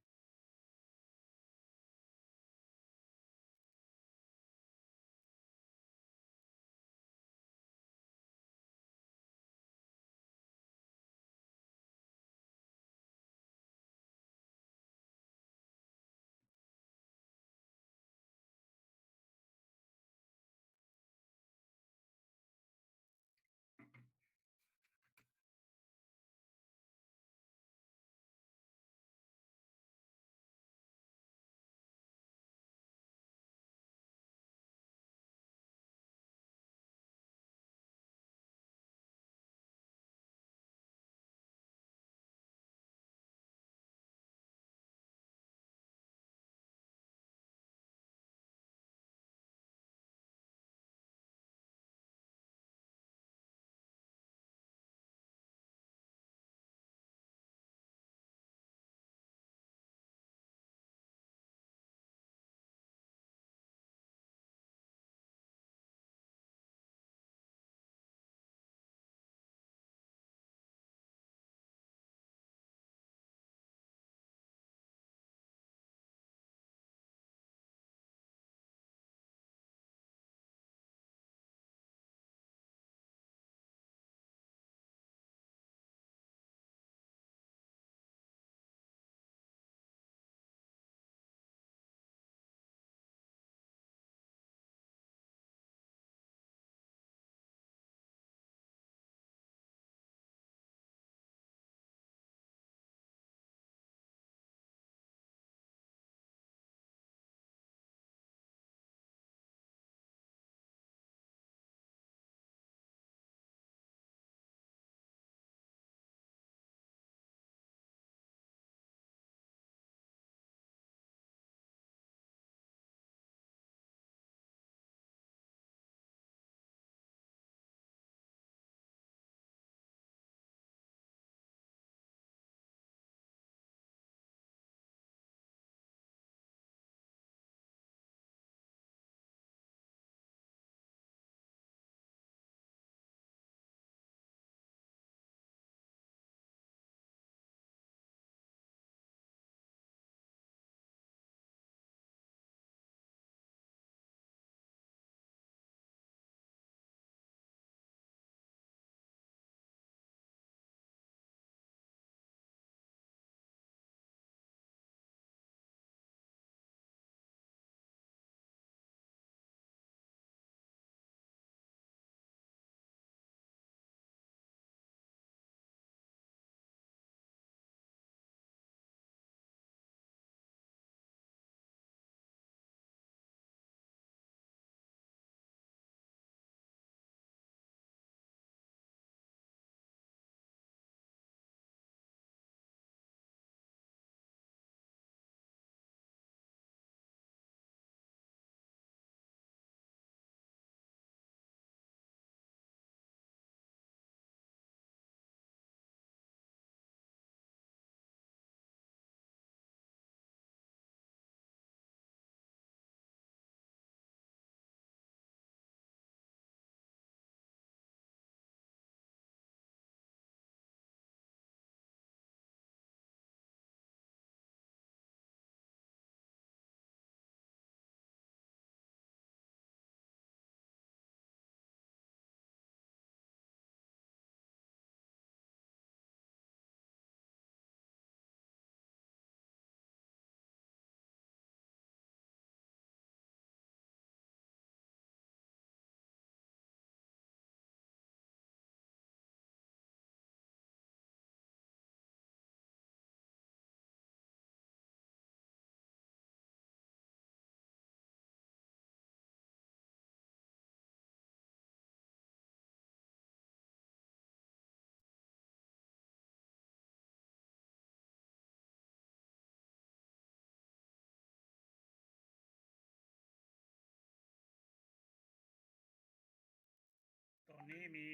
ນີ້ມີ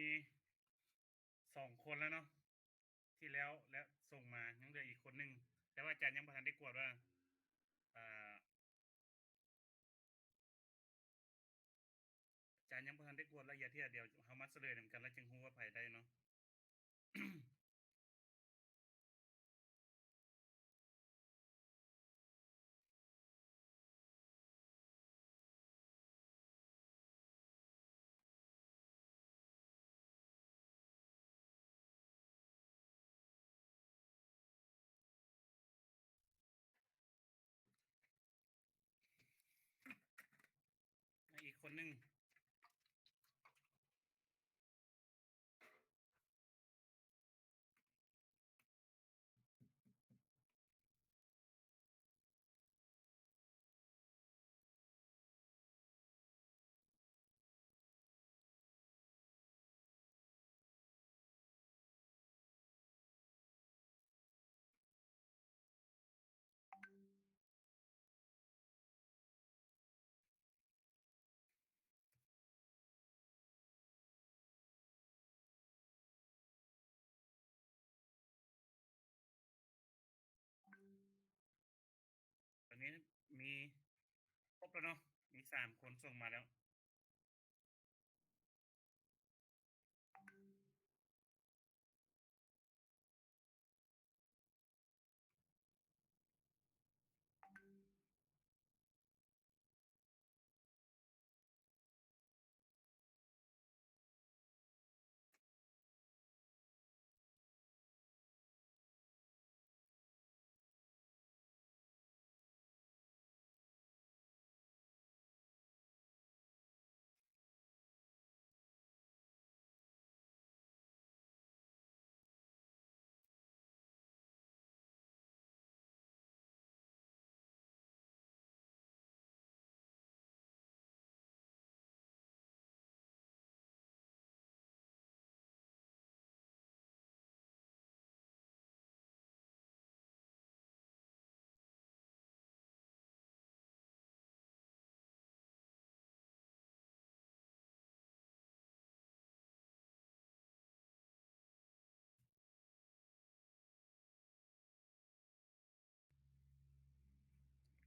ສອງຄົນແລ້ວເນາະ ທີ່ແລ້ວ ແລະ ສົ່ງມາ ຍັງເຫຼືອອີກຄົນໜຶ່ງ ແຕ່ວ່າອາຈານຍັງບໍ່ທັນໄດ້ກວດວ່າ ເອີ ອາຈານຍັງບໍ່ທັນໄດ້ກວດລະອຽດເທື່ອ ດຽວເຮົາມາສະເຫຼີນຳກັນ ແລ້ວຈຶ່ງຮູ້ວ່າໃຜໄດ້ເນາະ. ອີກຄົນໜຶ່ງ. ຕອນນີ້ມີຄົບແລ້ວເນາະ ມີສາມຄົນສົ່ງມາແລ້ວ.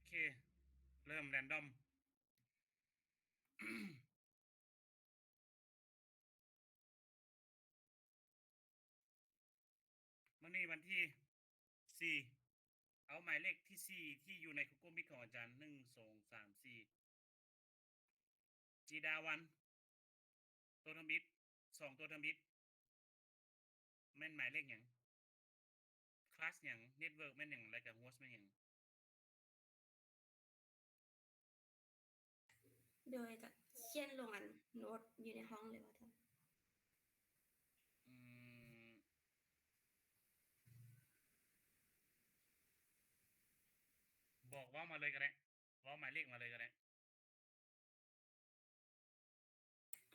ໂອເຄ ເລີ່ມແຣນດອມ. ມື້ນີ້ວັນທີສີ່ ເອົາໝາຍເລກທີສີ່ ທີ່ຢູ່ໃນ Google Meet ຂອງອາຈານ ໜຶ່ງ ສອງ ສາມ ສີ່ ຈີດາວັນ ຕົວທຳອິດ ສອງ ຕົວທຳອິດ ແມ່ນໝາຍເລກຫຍັງ? ຄລາສຫຍັງ? ເນັດເວີກແມ່ນຫຍັງ? ແລ້ວກະໂຮສແມ່ນຫຍັງ? ໂດຍຈະຂຽນລົງອັນໂນ້ດຢູ່ໃນຫ້ອງເລີຍວ່າຊັ້ນ. ອືມ ບອກເວົ້າມາເລີຍກໍໄດ້ ເວົ້າໝາຍເລກມາເລີຍກໍໄດ້.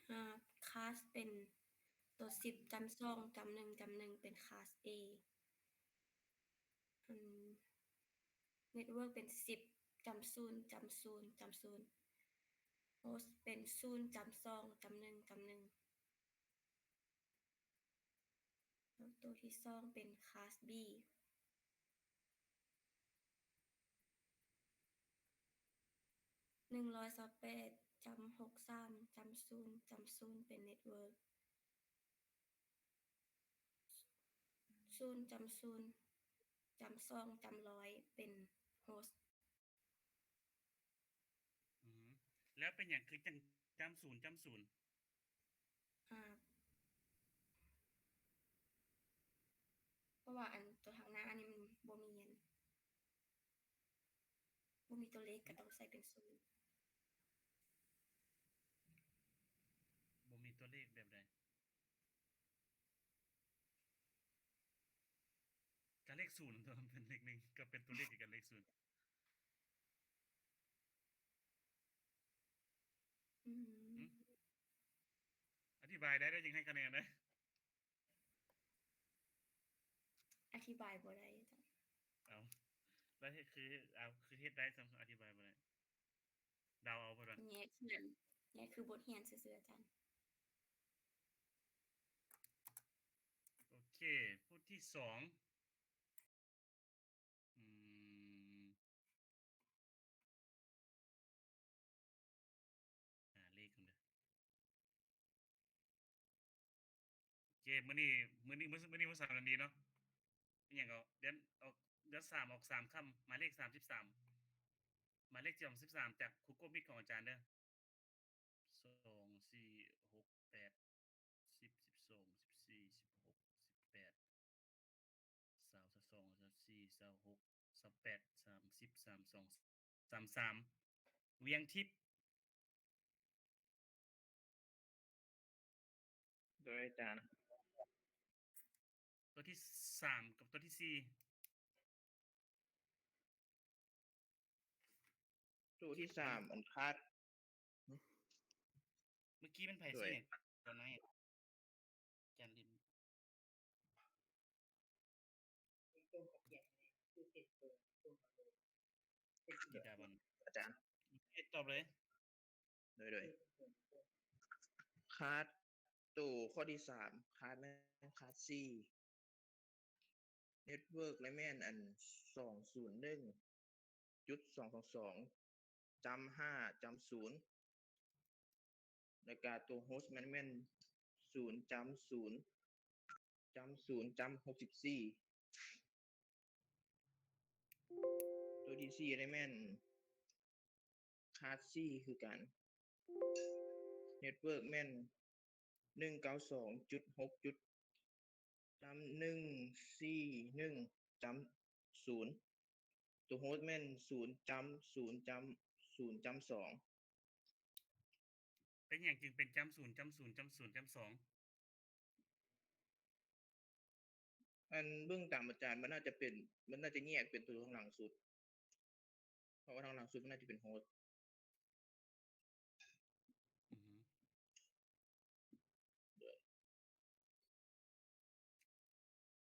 ອາ ຄລາສເປັນຕົວສິບ ຈຳສອງ ຈຳໜຶ່ງ ຈຳໜຶ່ງ ເປັນຄລາສ A. ອັນ ເນັດເວີກເປັນສິບ ຈຳສູນ ຈຳສູນ ຈຳສູນ ໂຮສເປັນສູນ ຈຳສອງ ຈຳໜຶ່ງ ຈຳໜຶ່ງ ແລ້ວໂຕທີສອງເປັນຄລາສ B ໜຶ່ງຮ້ອຍຊາວແປດ ຈຳຫົກສາມ ຈຳສູນ ຈຳສູນ ເປັນເນັດເວີກ ສູນ ຈຳສູນ ຈຳສອງ ຈຳຮ້ອຍ ເປັນໂຮສ. ອືມ ແລ້ວເປັນຫຍັງຄືຈັ່ງຈຳສູນ ຈຳສູນ? ອາ ເພາະວ່າອັນຕົວທາງໜ້ານີ້ມັນບໍ່ມີອັນ ບໍ່ມີຕົວເລກ ກໍຕ້ອງໃສ່ເປັນສູນ. ບໍ່ມີຕົວເລກແບບໃດ? ກະເລກສູນຕົວະ ມັນເປັນເລກໜຶ່ງ ກໍເປັນຕົວເລກຄືກັນ ເລກສູນ. ອືມ ອືມ ອະທິບາຍໄດ້ ແລ້ວຈຶ່ງໃຫ້ຄະແນນເດີ. ອະທິບາຍບໍ່ໄດ້ອາຈານ. ເອົ້າ ແລ້ວເຮັດຄື ເອົາ ຄືເຮັດໄດ້ຊັ້ນ ອະທິບາຍບໍ່ໄດ້? ເດົາເອົາ ເພິ່ນວ່າ ແຍກຂຽນ ແຍກຄືບົດຮຽນຊື່ໆ ອາຈານ. ບົດທີສອງ ອືມ ຫາເລກກ່ອນເດີ. ໂອເຄ ມື້ນີ້ ມື້ນີ້ ມື້ ມື້ນີ້ວັນເສົາ ວັນດີເນາະ ອີຫຍັງກໍ ເດືອນອອກ ເດືອນສາມອອກສາມຄ່ຳ ໝາຍເລກສາມສິບສາມ ໝາຍເລກສາມສິບສາມ ຈາກ Google Meet ຂອງອາຈານເດີ. ສອງ ສີ່ ຫົກ ແປດ ສິບ ສິບສອງ ສິບສີ່ ສິບຫົກ ສິບແປດ ຊາວ ຊາວສອງ ຊາວສີ່ ຊາວຫົກ ຊາວແປດ ສາມສິບ ສາມສອງ ສາມສາມ ວຽງທິບ. ໂດຍອາຈານ ຕົວທີສາມກັບຕົວທີສີ່ ຕົວທີສາມ ອັນຄາດ ເມື່ອກີ້ມັນໃຜ ໂດຍ ຊື່ຫຍັງ ຕົວນັ້ນ ຈັນລິນ ອາຈານ ໂອເຄ ຕອບເລີຍ ໂດຍ ໂດຍ ຄາດ ໂຕຂໍ້ທີສາມ ຄາດແມ່ນຄາດສີ່ network ລະແມ່ນອັນ ສອງສູນໜຶ່ງຈຸດສອງສອງສອງ ຈ້ຳຫ້າ ຈ້ຳສູນ ແລ້ວກະຕົວ host ມັນແມ່ນ ສູນຈ້ຳສູນ ຈ້ຳສູນ ຈ້ຳຫົກສິບສີ່ ຕົວທີສີ່ ລະແມ່ນ ຄາດສີ່ຄືກັນ network ແມ່ນ ໜຶ່ງເກົ້າສອງຈຸດຫົກຈຸດ ຈ້ຳໜຶ່ງສີ່ໜຶ່ງຈ້ຳສູນ ຕົວ host ແມ່ນ ສູນຈ້ຳສູນຈ້ຳສູນຈ້ຳສອງ. ເປັນຫຍັງຈຶ່ງເປັນຈ້ຳສູນຈ້ຳສູນຈ້ຳສູນຈ້ຳສອງ? ອັນເບິ່ງຕາມອາຈານ ມັນໜ້າຈະເປັນ ມັນໜ້າຈະແຍກເປັນຕົວທາງຫຼັງສຸດ ເພາະວ່າທາງຫຼັງສຸດມັນໜ້າຈະເປັນ host. ອືຮຶ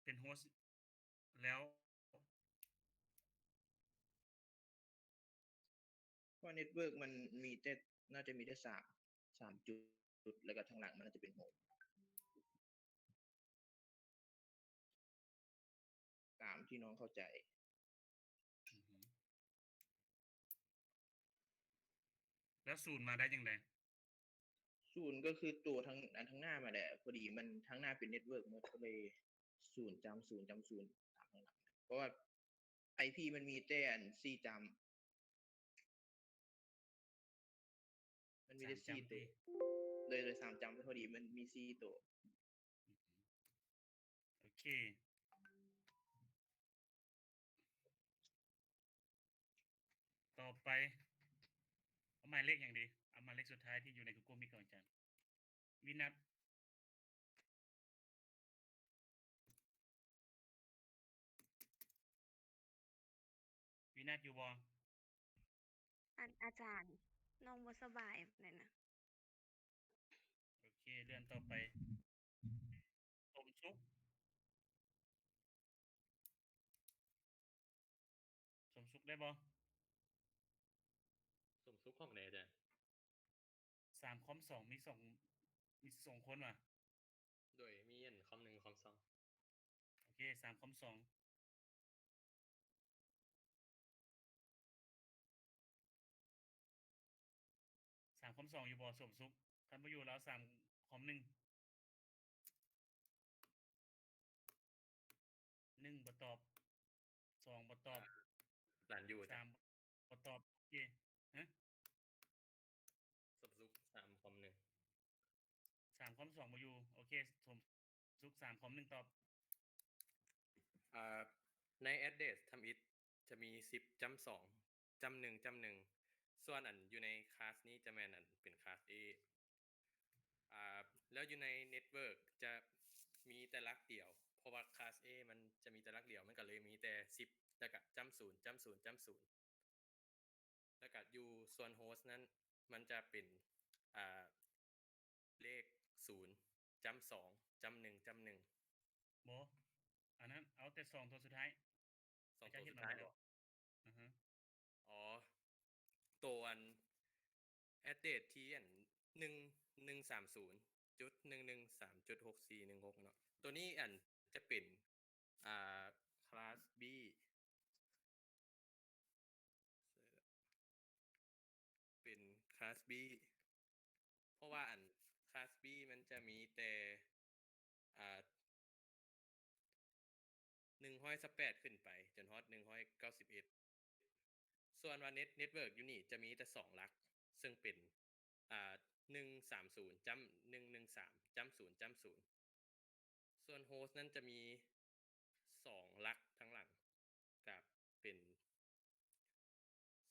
ເປັນ host ແລ້ວ ເພາະ network ມັນມີແຕ່ ໜ້າຈະມີແຕ່ສາມ ສາມຈຸດ ແລ້ວກໍທາງຫຼັງມັນໜ້າຈະເປັນ host ຕາມທີ່ນ້ອງເຂົ້າໃຈ. ອືຮຶ ແລ້ວສູນມາໄດ້ຈັ່ງໃດ? ສູນກໍຄືຕົວທາງ ອັນທາງໜ້າມາແຫຼະ ພໍດີມັນທາງໜ້າເປັນ network ໝົດ ກໍເລີຍ ສູນຈ້ຳສູນຈ້ຳສູນຕາມທາງຫຼັງ ເພາະວ່າ IP ມັນມີແຕ່ອັນສີ່ຈ້ຳ ມັນມີແຕ່ສີ່ໂຕ ໂດຍ ໂດຍສາມຈ້ຳ ແຕ່ພໍດີມັນມີສີ່ໂຕ. ໂອເຄ ຕໍ່ໄປ ເອົາໝາຍເລກຫຍັງດີ? ເອົາໝາຍເລກສຸດທ້າຍທີ່ຢູ່ໃນ Google Meet ຂອງອາຈານ ວິນັດ. ວິນັດຢູ່ບໍ່? ອັນ ອາຈານ ນ້ອງບໍ່ສະບາຍແບບນັ້ນນະ. ໂອເຄ ເລື່ອນຕໍ່ໄປ ສົມສຸກ ສົມສຸກໄດ້ບໍ່? ສົມສຸກຂອງໃດອາຈານ? ສາມຄອມສອງ ມີສອງ ມີສອງຄົນຫວາ? ໂດຍ ມີອັນຄອມໜຶ່ງ ຄອມສອງ. ໂອເຄ ສາມຄອມສອງ ສາມຄອມສອງຢູ່ບໍ່ ສົມສຸກ? ຄັນບໍ່ຢູ່ ລາວສາມຄອມໜຶ່ງ ໜຶ່ງບໍ່ຕອບ ສອງບໍ່ຕອບ ອາ ລັນຢູ່ ສາມບໍ່ຕອບ. ໂອເຄ ຮະ? ສົມສຸກ ສາມຄອມໜຶ່ງ ສາມຄອມສອງບໍ່ຢູ່. ໂອເຄ ສົມສຸກ ສາມຄອມໜຶ່ງຕອບ. ອາ ໃນ address ທຳອິດຈະມີ ສິບຈ້ຳສອງຈ້ຳໜຶ່ງຈ້ຳໜຶ່ງ ສ່ວນອັນຢູ່ໃນ class ນີ້ຈະແມ່ນອັນເປັນ class A. ອາ ແລ້ວຢູ່ໃນ network ຈະມີແຕ່ຫຼັກດຽວ ເພາະວ່າ class A ມັນຈະມີແຕ່ຫຼັກດຽວ ມັນກໍເລີຍມີແຕ່ ສິບ ແລ້ວກະຈ້ຳສູນຈ້ຳສູນຈ້ຳສູນ ແລ້ວກະຢູ່ສ່ວນ host ນັ້ນ ມັນຈະເປັນ ອາ ເລກ ສູນຈ້ຳສອງຈ້ຳໜຶ່ງຈ້ຳໜຶ່ງ. ບໍ່ ອັນນັ້ນເອົາແຕ່ສອງຕົວສຸດທ້າຍ ສອງຕົວສຸດທ້າຍເບາະ? ອືຮຶ ອໍ ໂຕອັນ address ທີ່ອັນ ໜຶ່ງໜຶ່ງສາມສູນຈຸດໜຶ່ງໜຶ່ງສາມຈຸດຫົກສີ່ໜຶ່ງຫົກເນາະ ໂຕນີ້ອັນ ຈະເປັນ ອ່າ class B ເປັນ class B ເພາະວ່າອັນ class B ມັນຈະມີແຕ່ ອ່າ ໜຶ່ງຮ້ອຍຊາວແປດຂຶ້ນໄປ ຈົນຮອດໜຶ່ງຮ້ອຍເກົ້າສິບເອັດ ສ່ວນວ່າ net network ຢູ່ນີ້ຈະມີແຕ່ສອງຫຼັກ ເຊິ່ງເປັນ ອ່າ ໜຶ່ງສາມສູນຈ້ຳໜຶ່ງໜຶ່ງສາມຈ້ຳສູນຈ້ຳສູນ ສ່ວນ host ນັ້ນຈະມີສອງຫຼັກທາງຫຼັງ ກະເປັນ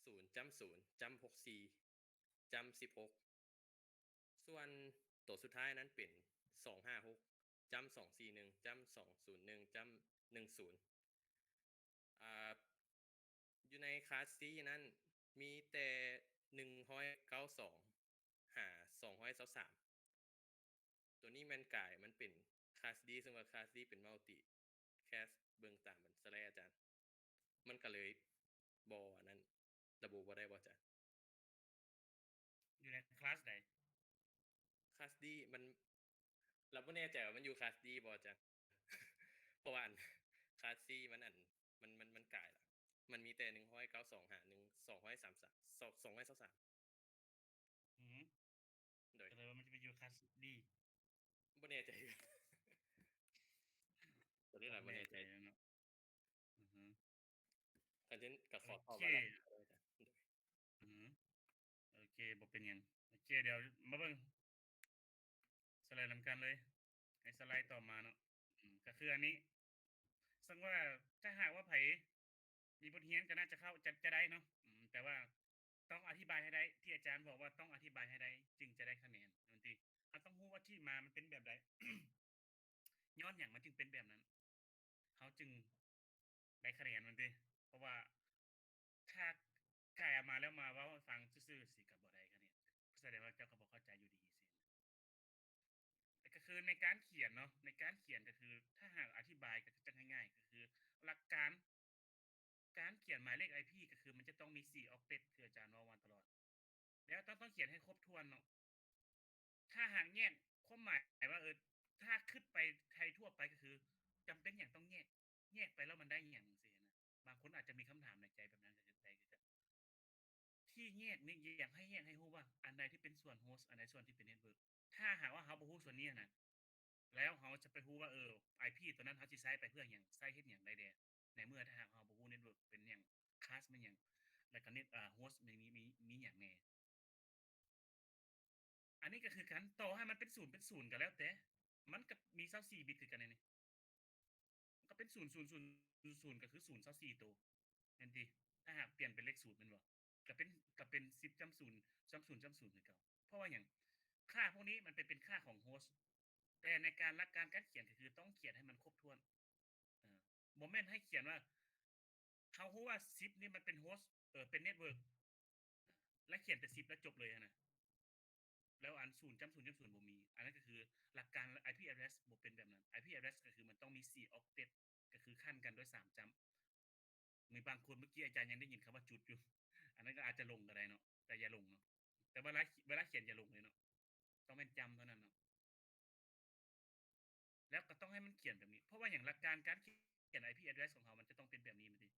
ສູນຈ້ຳສູນຈ້ຳຫົກສີ່ຈ້ຳສິບຫົກ ສ່ວນໂຕສຸດທ້າຍນັ້ນເປັນສອງຫ້າຫົກຈ້ຳສອງສີ່ໜຶ່ງຈ້ຳສອງສູນໜຶ່ງຈ້ຳໜຶ່ງສູນ ອ່າ ຢູ່ໃນ class C ນັ້ນມີແຕ່ໜຶ່ງຮ້ອຍເກົ້າສິບສອງຫາສອງຮ້ອຍຊາວສາມ ໂຕນີ້ແມ່ນກາຍມັນເປັນ class D ເຊິ່ງວ່າ class D ເປັນ multi class ເບິ່ງຕາມສະໄລອາຈານ ມັນກະເລີຍບໍ່ອັນນັ້ນ ລະບຸບໍ່ໄດ້ບໍ່ອາຈານ? ຢູ່ໃນ class ໃດ? class D ມັນ ລະບໍ່ແນ່ໃຈວ່າມັນຢູ່ class D ບໍ່ອາຈານ ເພາະວ່າອັນ class C ມັນອັນ ມັນ ມັນ ມັນກາຍລະ ມັນມີແຕ່ໜຶ່ງຮ້ອຍເກົ້າສິບສອງຫາໜຶ່ງສອງຮ້ອຍສາມສິບສາມ ສອງຮ້ອຍຊາວສາມ ອື ໂດຍ ກໍເລີຍວ່າມັນຈະໄປຢູ່ class D ບໍ່ແນ່ໃຈຄືກັນ ໂຕນີ້ລະບໍ່ແນ່ໃຈ ອື ຄັນຊັ້ນກະຂໍ ໂອເຄ ອື ໂອເຄ ບໍ່ເປັນຫຍັງ ໂອເຄ ດຽວມາເບິ່ງສະໄລນຳກັນເລີຍ ໃນສະໄລຕໍ່ມາເນາະ ອື ກໍຄືອັນນີ້ ເຊິ່ງວ່າຖ້າຫາກວ່າໃຜມີບົດຮຽນກໍໜ້າຈະເຂົ້າ ຈະ ຈະໄດ້ເນາະ ອື ແຕ່ວ່າຕ້ອງອະທິບາຍໃຫ້ໄດ້ ທີ່ອາຈານບອກວ່າຕ້ອງອະທິບາຍໃຫ້ໄດ້ ຈຶ່ງຈະໄດ້ຄະແນນ ແມ່ນຕິ? ເຮົາຕ້ອງຮູ້ວ່າທີ່ມາມັນເປັນແບບໃດ ຍ້ອນຫຍັງມັນຈຶ່ງເປັນແບບນັ້ນ ເຮົາຈຶ່ງໄດ້ຄະແນນ ແມ່ນຕິ? ເພາະວ່າຖ້າກາຍເອົາມາແລ້ວມາເວົ້າໃຫ້ຟັງຊື່ໆ ຊິກໍບໍ່ໄດ້ຄະແນນ ສະແດງວ່າເຈົ້າກໍບໍ່ເຂົ້າໃຈຢູ່ດີຊີ້ນະ. ແຕ່ກໍຄືໃນການຂຽນເນາະ ໃນການຂຽນກໍຄື ຖ້າຫາກອະທິບາຍກໍຈະງ່າຍໆ ກໍຄືຫຼັກການ ການຂຽນໝາຍເລກ IP ກໍຄືມັນຈະຕ້ອງມີສີ່ octet ຄືອາຈານເວົ້າມາຕະຫຼອດ ແລ້ວຕ້ອງ ຕ້ອງຂຽນໃຫ້ຄົບຖ້ວນເນາະ. ຖ້າຫາກແຍກຄວາມໝາຍວ່າ ເອີ ຖ້າຄຶດໄປໄທທົ່ວໄປກໍຄື ຈຳເປັນຫຍັງຕ້ອງແຍກ ແຍກໄປແລ້ວມັນໄດ້ຫຍັງ ຈັ່ງຊີ້ນະ. ບາງຄົນອາດຈະມີຄຳຖາມໃນໃຈແບບນັ້ນ ກໍຈະໄດ້ຄືກັນ ທີ່ແຍກນີ້ ຢາກໃຫ້ແຍກໃຫ້ຮູ້ວ່າ ອັນໃດທີ່ເປັນສ່ວນ host ອັນໃດສ່ວນທີ່ເປັນ network. ຖ້າຫາກວ່າເຮົາບໍ່ຮູ້ສ່ວນນີ້ນະ ແລ້ວເຮົາຈະໄປຮູ້ວ່າ ເອີ IP ຕົວນັ້ນເຮົາຊິໃຊ້ໄປເພື່ອຫຍັງ ໃຊ້ເຮັດຫຍັງໄດ້ແດ່ ໃນເມື່ອຖ້າຫາກເຮົາບໍ່ຮູ້ network ເປັນຫຍັງ class ແມ່ນຫຍັງ ແລ້ວກໍ net ເອີ host ມີ ມີ ມີ ມີຫຍັງແດ່. ອັນນີ້ກໍຄືກັນ ຕໍ່ໃຫ້ມັນເປັນສູນເປັນສູນກໍແລ້ວແຕ່ ມັນກໍມີຊາວສີ່ບິດຄືກັນນີ້ ມັນກໍເປັນສູນ ສູນ ສູນ ສູນ ກໍຄືສູນຊາວສີ່ໂຕ ແມ່ນຕິ? ຖ້າຫາກປ່ຽນເປັນເລກສູນແມ່ນບໍ່? ກໍເປັນ ກໍເປັນສິບຈ້ຳສູນຈ້ຳສູນຈ້ຳສູນຄືເກົ່າ. ເພາະວ່າຫຍັງ? ຄ່າພວກນີ້ມັນເປັນ ເປັນຄ່າຂອງ host ແຕ່ໃນການ ຫຼັກການການຂຽນກໍຄືຕ້ອງຂຽນໃຫ້ມັນຄົບຖ້ວນ ເອີ ບໍ່ແມ່ນໃຫ້ຂຽນວ່າ ເຮົາຮູ້ວ່າສິບນີ້ມັນເປັນ host ເອີ ເປັນ network ແລ້ວຂຽນແຕ່ສິບແລ້ວຈົບເລີຍຫັ້ນນະ ແລ້ວອັນສູນຈ້ຳສູນຈ້ຳສູນບໍ່ມີ. ອັນນັ້ນກໍຄືຫຼັກການ IP address ບໍ່ເປັນແບບນັ້ນ. IP address ກໍຄືມັນຕ້ອງມີສີ່ octet ກໍຄືຂັ້ນກັນດ້ວຍສາມຈ້ຳ. ມີບາງຄົນ ເມື່ອກີ້ອາຈານຍັງໄດ້ຍິນຄຳວ່າຈຸດຢູ່ ອັນນັ້ນກໍອາດຈະຫຼົງກໍໄດ້ເນາະ ແຕ່ຢ່າຫຼົງເນາະ. ແຕ່ເວລາ ເວລາຂຽນຢ່າຫຼົງເລີຍເນາະ ຕ້ອງແມ່ນຈ້ຳເທົ່ານັ້ນເນາະ. ແລ້ວກໍຕ້ອງໃຫ້ມັນຂຽນແບບນີ້ ເພາະວ່າຫຍັງ? ຫຼັກການການຂຽນ IP address ຂອງເຮົາມັນຈະຕ້ອງເປັນແບບນີ້ແມ່ນຕິ?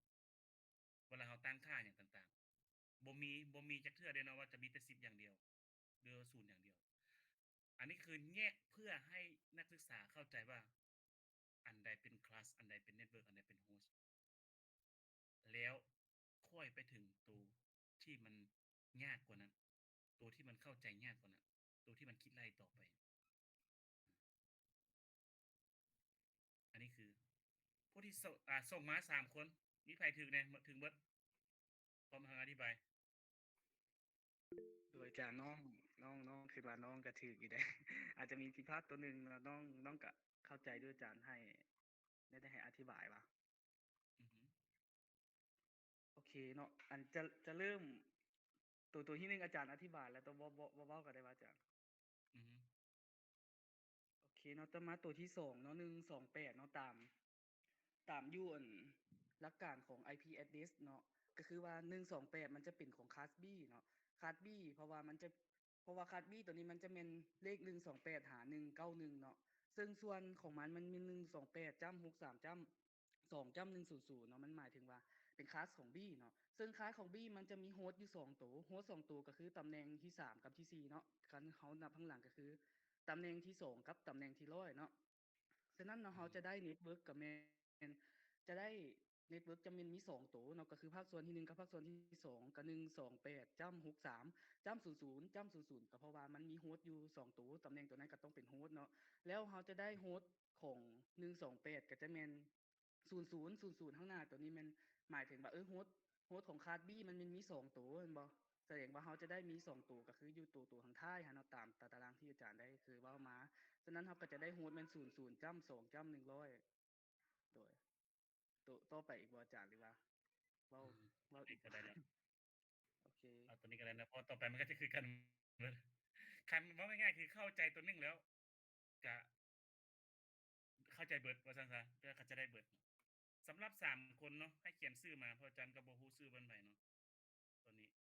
ເວລາເຮົາຕັ້ງຄ່າຫຍັງຕ່າງໆ ບໍ່ມີ ບໍ່ມີຈັກເທື່ອເດ້ເນາະວ່າຈະມີແຕ່ສິບຢ່າງດຽວ ຫຼືວ່າສູນຢ່າງດຽວ. ອັນນີ້ຄືແຍກເພື່ອໃຫ້ນັກສຶກສາເຂົ້າໃຈວ່າ ອັນໃດເປັນ class ອັນໃດເປັນ network ອັນໃດເປັນ host ແລ້ວຄ່ອຍໄປເຖິງໂຕທີ່ມັນຍາກກວ່ານັ້ນ ໂຕທີ່ມັນເຂົ້າໃຈຍາກກວ່ານັ້ນ ໂຕທີ່ມັນຄິດໄລ່ຕໍ່ໄປ. ອັນນີ້ຄືຜູ້ທີ່ ອາ ສົ່ງມາສາມຄົນ ມີໃຜຖືກແດ່? ຖືກເບິດ ພ້ອມທັງອະທິບາຍ. ໂດຍ ອາຈານ ນ້ອງ ນ້ອງ ນ້ອງຄິດວ່ານ້ອງກະຖືກຢູ່ເດ້ ອາດຈະມີຜິດພາດໂຕໜຶ່ງເນາະ ນ້ອງ ນ້ອງກະເຂົ້າໃຈຢູ່ ອາຈານໃຫ້ ໄດ້ ໄດ້ໃຫ້ອະທິບາຍວ່າ ອືຮຶ ໂອເຄເນາະ ອັນຈະ ຈະເລີ່ມໂຕ ໂຕທີໜຶ່ງ ອາຈານອະທິບາຍແລ້ວ ໂຕບໍ່ ບໍ່ ບໍ່ເວົ້າກໍໄດ້ວ່າ ອາຈານ ອືຮຶ ໂອເຄເນາະ ຕໍ່ມາໂຕທີສອງເນາະ ໜຶ່ງສອງແປດເນາະ ຕາມ ຕາມຢູ່ອັນຫຼັກການຂອງ IP address ເນາະ ກໍຄືວ່າໜຶ່ງສອງແປດມັນຈະເປັນຂອງ class B ເນາະ class B ເພາະວ່າມັນຈະ ເພາະວ່າ class B ໂຕນີ້ມັນຈະແມ່ນເລກໜຶ່ງສອງແປດຫາໜຶ່ງເກົ້າໜຶ່ງເນາະ ຊຶ່ງສ່ວນຂອງມັນ ມັນມີໜຶ່ງສອງແປດຈ້ຳຫົກສາມຈ້ຳສອງຈ້ຳໜຶ່ງສູນສູນເນາະ ມັນໝາຍເຖິງວ່າເປັນຄລາສຂອງບີເນາະ. ເຊິ່ງຄລາສຂອງບີມັນຈະມີໂຮສຢູ່ສອງໂຕ ໂຮສສອງໂຕກໍຄືຕຳແໜ່ງທີສາມກັບທີສີ່ເນາະ ຄັນເຮົານັບທາງຫຼັງກໍຄືຕຳແໜ່ງທີສອງກັບຕຳແໜ່ງທີຮ້ອຍເນາະ. ສະນັ້ນເນາະ ເຮົາຈະໄດ້ເນັດເວີກກໍແມ່ນ ຈະໄດ້ເນັດເວີກຈະແມ່ນມີສອງໂຕເນາະ ກໍຄືພາກສ່ວນທີໜຶ່ງກັບພາກສ່ວນທີສອງ ກໍໜຶ່ງສອງແປດຈ້ຳຫົກສາມຈ້ຳສູນສູນຈ້ຳສູນສູນ ກໍເພາະວ່າມັນມີໂຮສຢູ່ສອງໂຕ ຕຳແໜ່ງໂຕນັ້ນກໍຕ້ອງເປັນໂຮສເນາະ. ແລ້ວເຮົາຈະໄດ້ໂຮສຂອງໜຶ່ງສອງແປດກໍຈະແມ່ນສູນສູນສູນສູນ ທາງໜ້າໂຕນີ້ແມ່ນໝາຍເຖິງວ່າ ເອີ ໂຮສ ໂຮສຂອງຄລາສບີມັນ ມັນມີສອງໂຕແມ່ນບໍ່? ສະແດງວ່າເຮົາຈະໄດ້ມີສອງໂຕ ກໍຄືຢູ່ໂຕ ໂຕທາງທ້າຍຫັ້ນເນາະ ຕາມຕາຕະລາງທີ່ອາຈານໄດ້ເຄີຍເວົ້າມາ. ສະນັ້ນເຮົາກໍຈະໄດ້ໂຮສແມ່ນສູນສູນຈ້ຳສອງຈ້ຳໜຶ່ງຮ້ອຍ ໂດຍ ໂຕຕໍ່ໄປອີກບໍ່ອາຈານ ຫຼືວ່າເວົ້າ ອືມ ເວົ້າອີກ ກໍໄດ້ແລ້ວ ໂອເຄ ເອົາຕົວນີ້ກໍໄດ້ນະ ເພາະຕໍ່ໄປມັນກໍຈະຄືກັນເບິດ. ຄັນເວົ້າງ່າຍໆ ຄືເຂົ້າໃຈຕົວໜຶ່ງແລ້ວ ກະເຂົ້າໃຈເບິດວ່າຊັ້ນຊະ ເພື່ອເຂົາຈະໄດ້ເບິດ. ສຳລັບສາມຄົນເນາະ ໃຫ້ຂຽນຊື່ມາ ເພາະອາຈານກໍບໍ່ຮູ້ຊື່ເພິ່ນໃດເນາະ ຕົວນີ້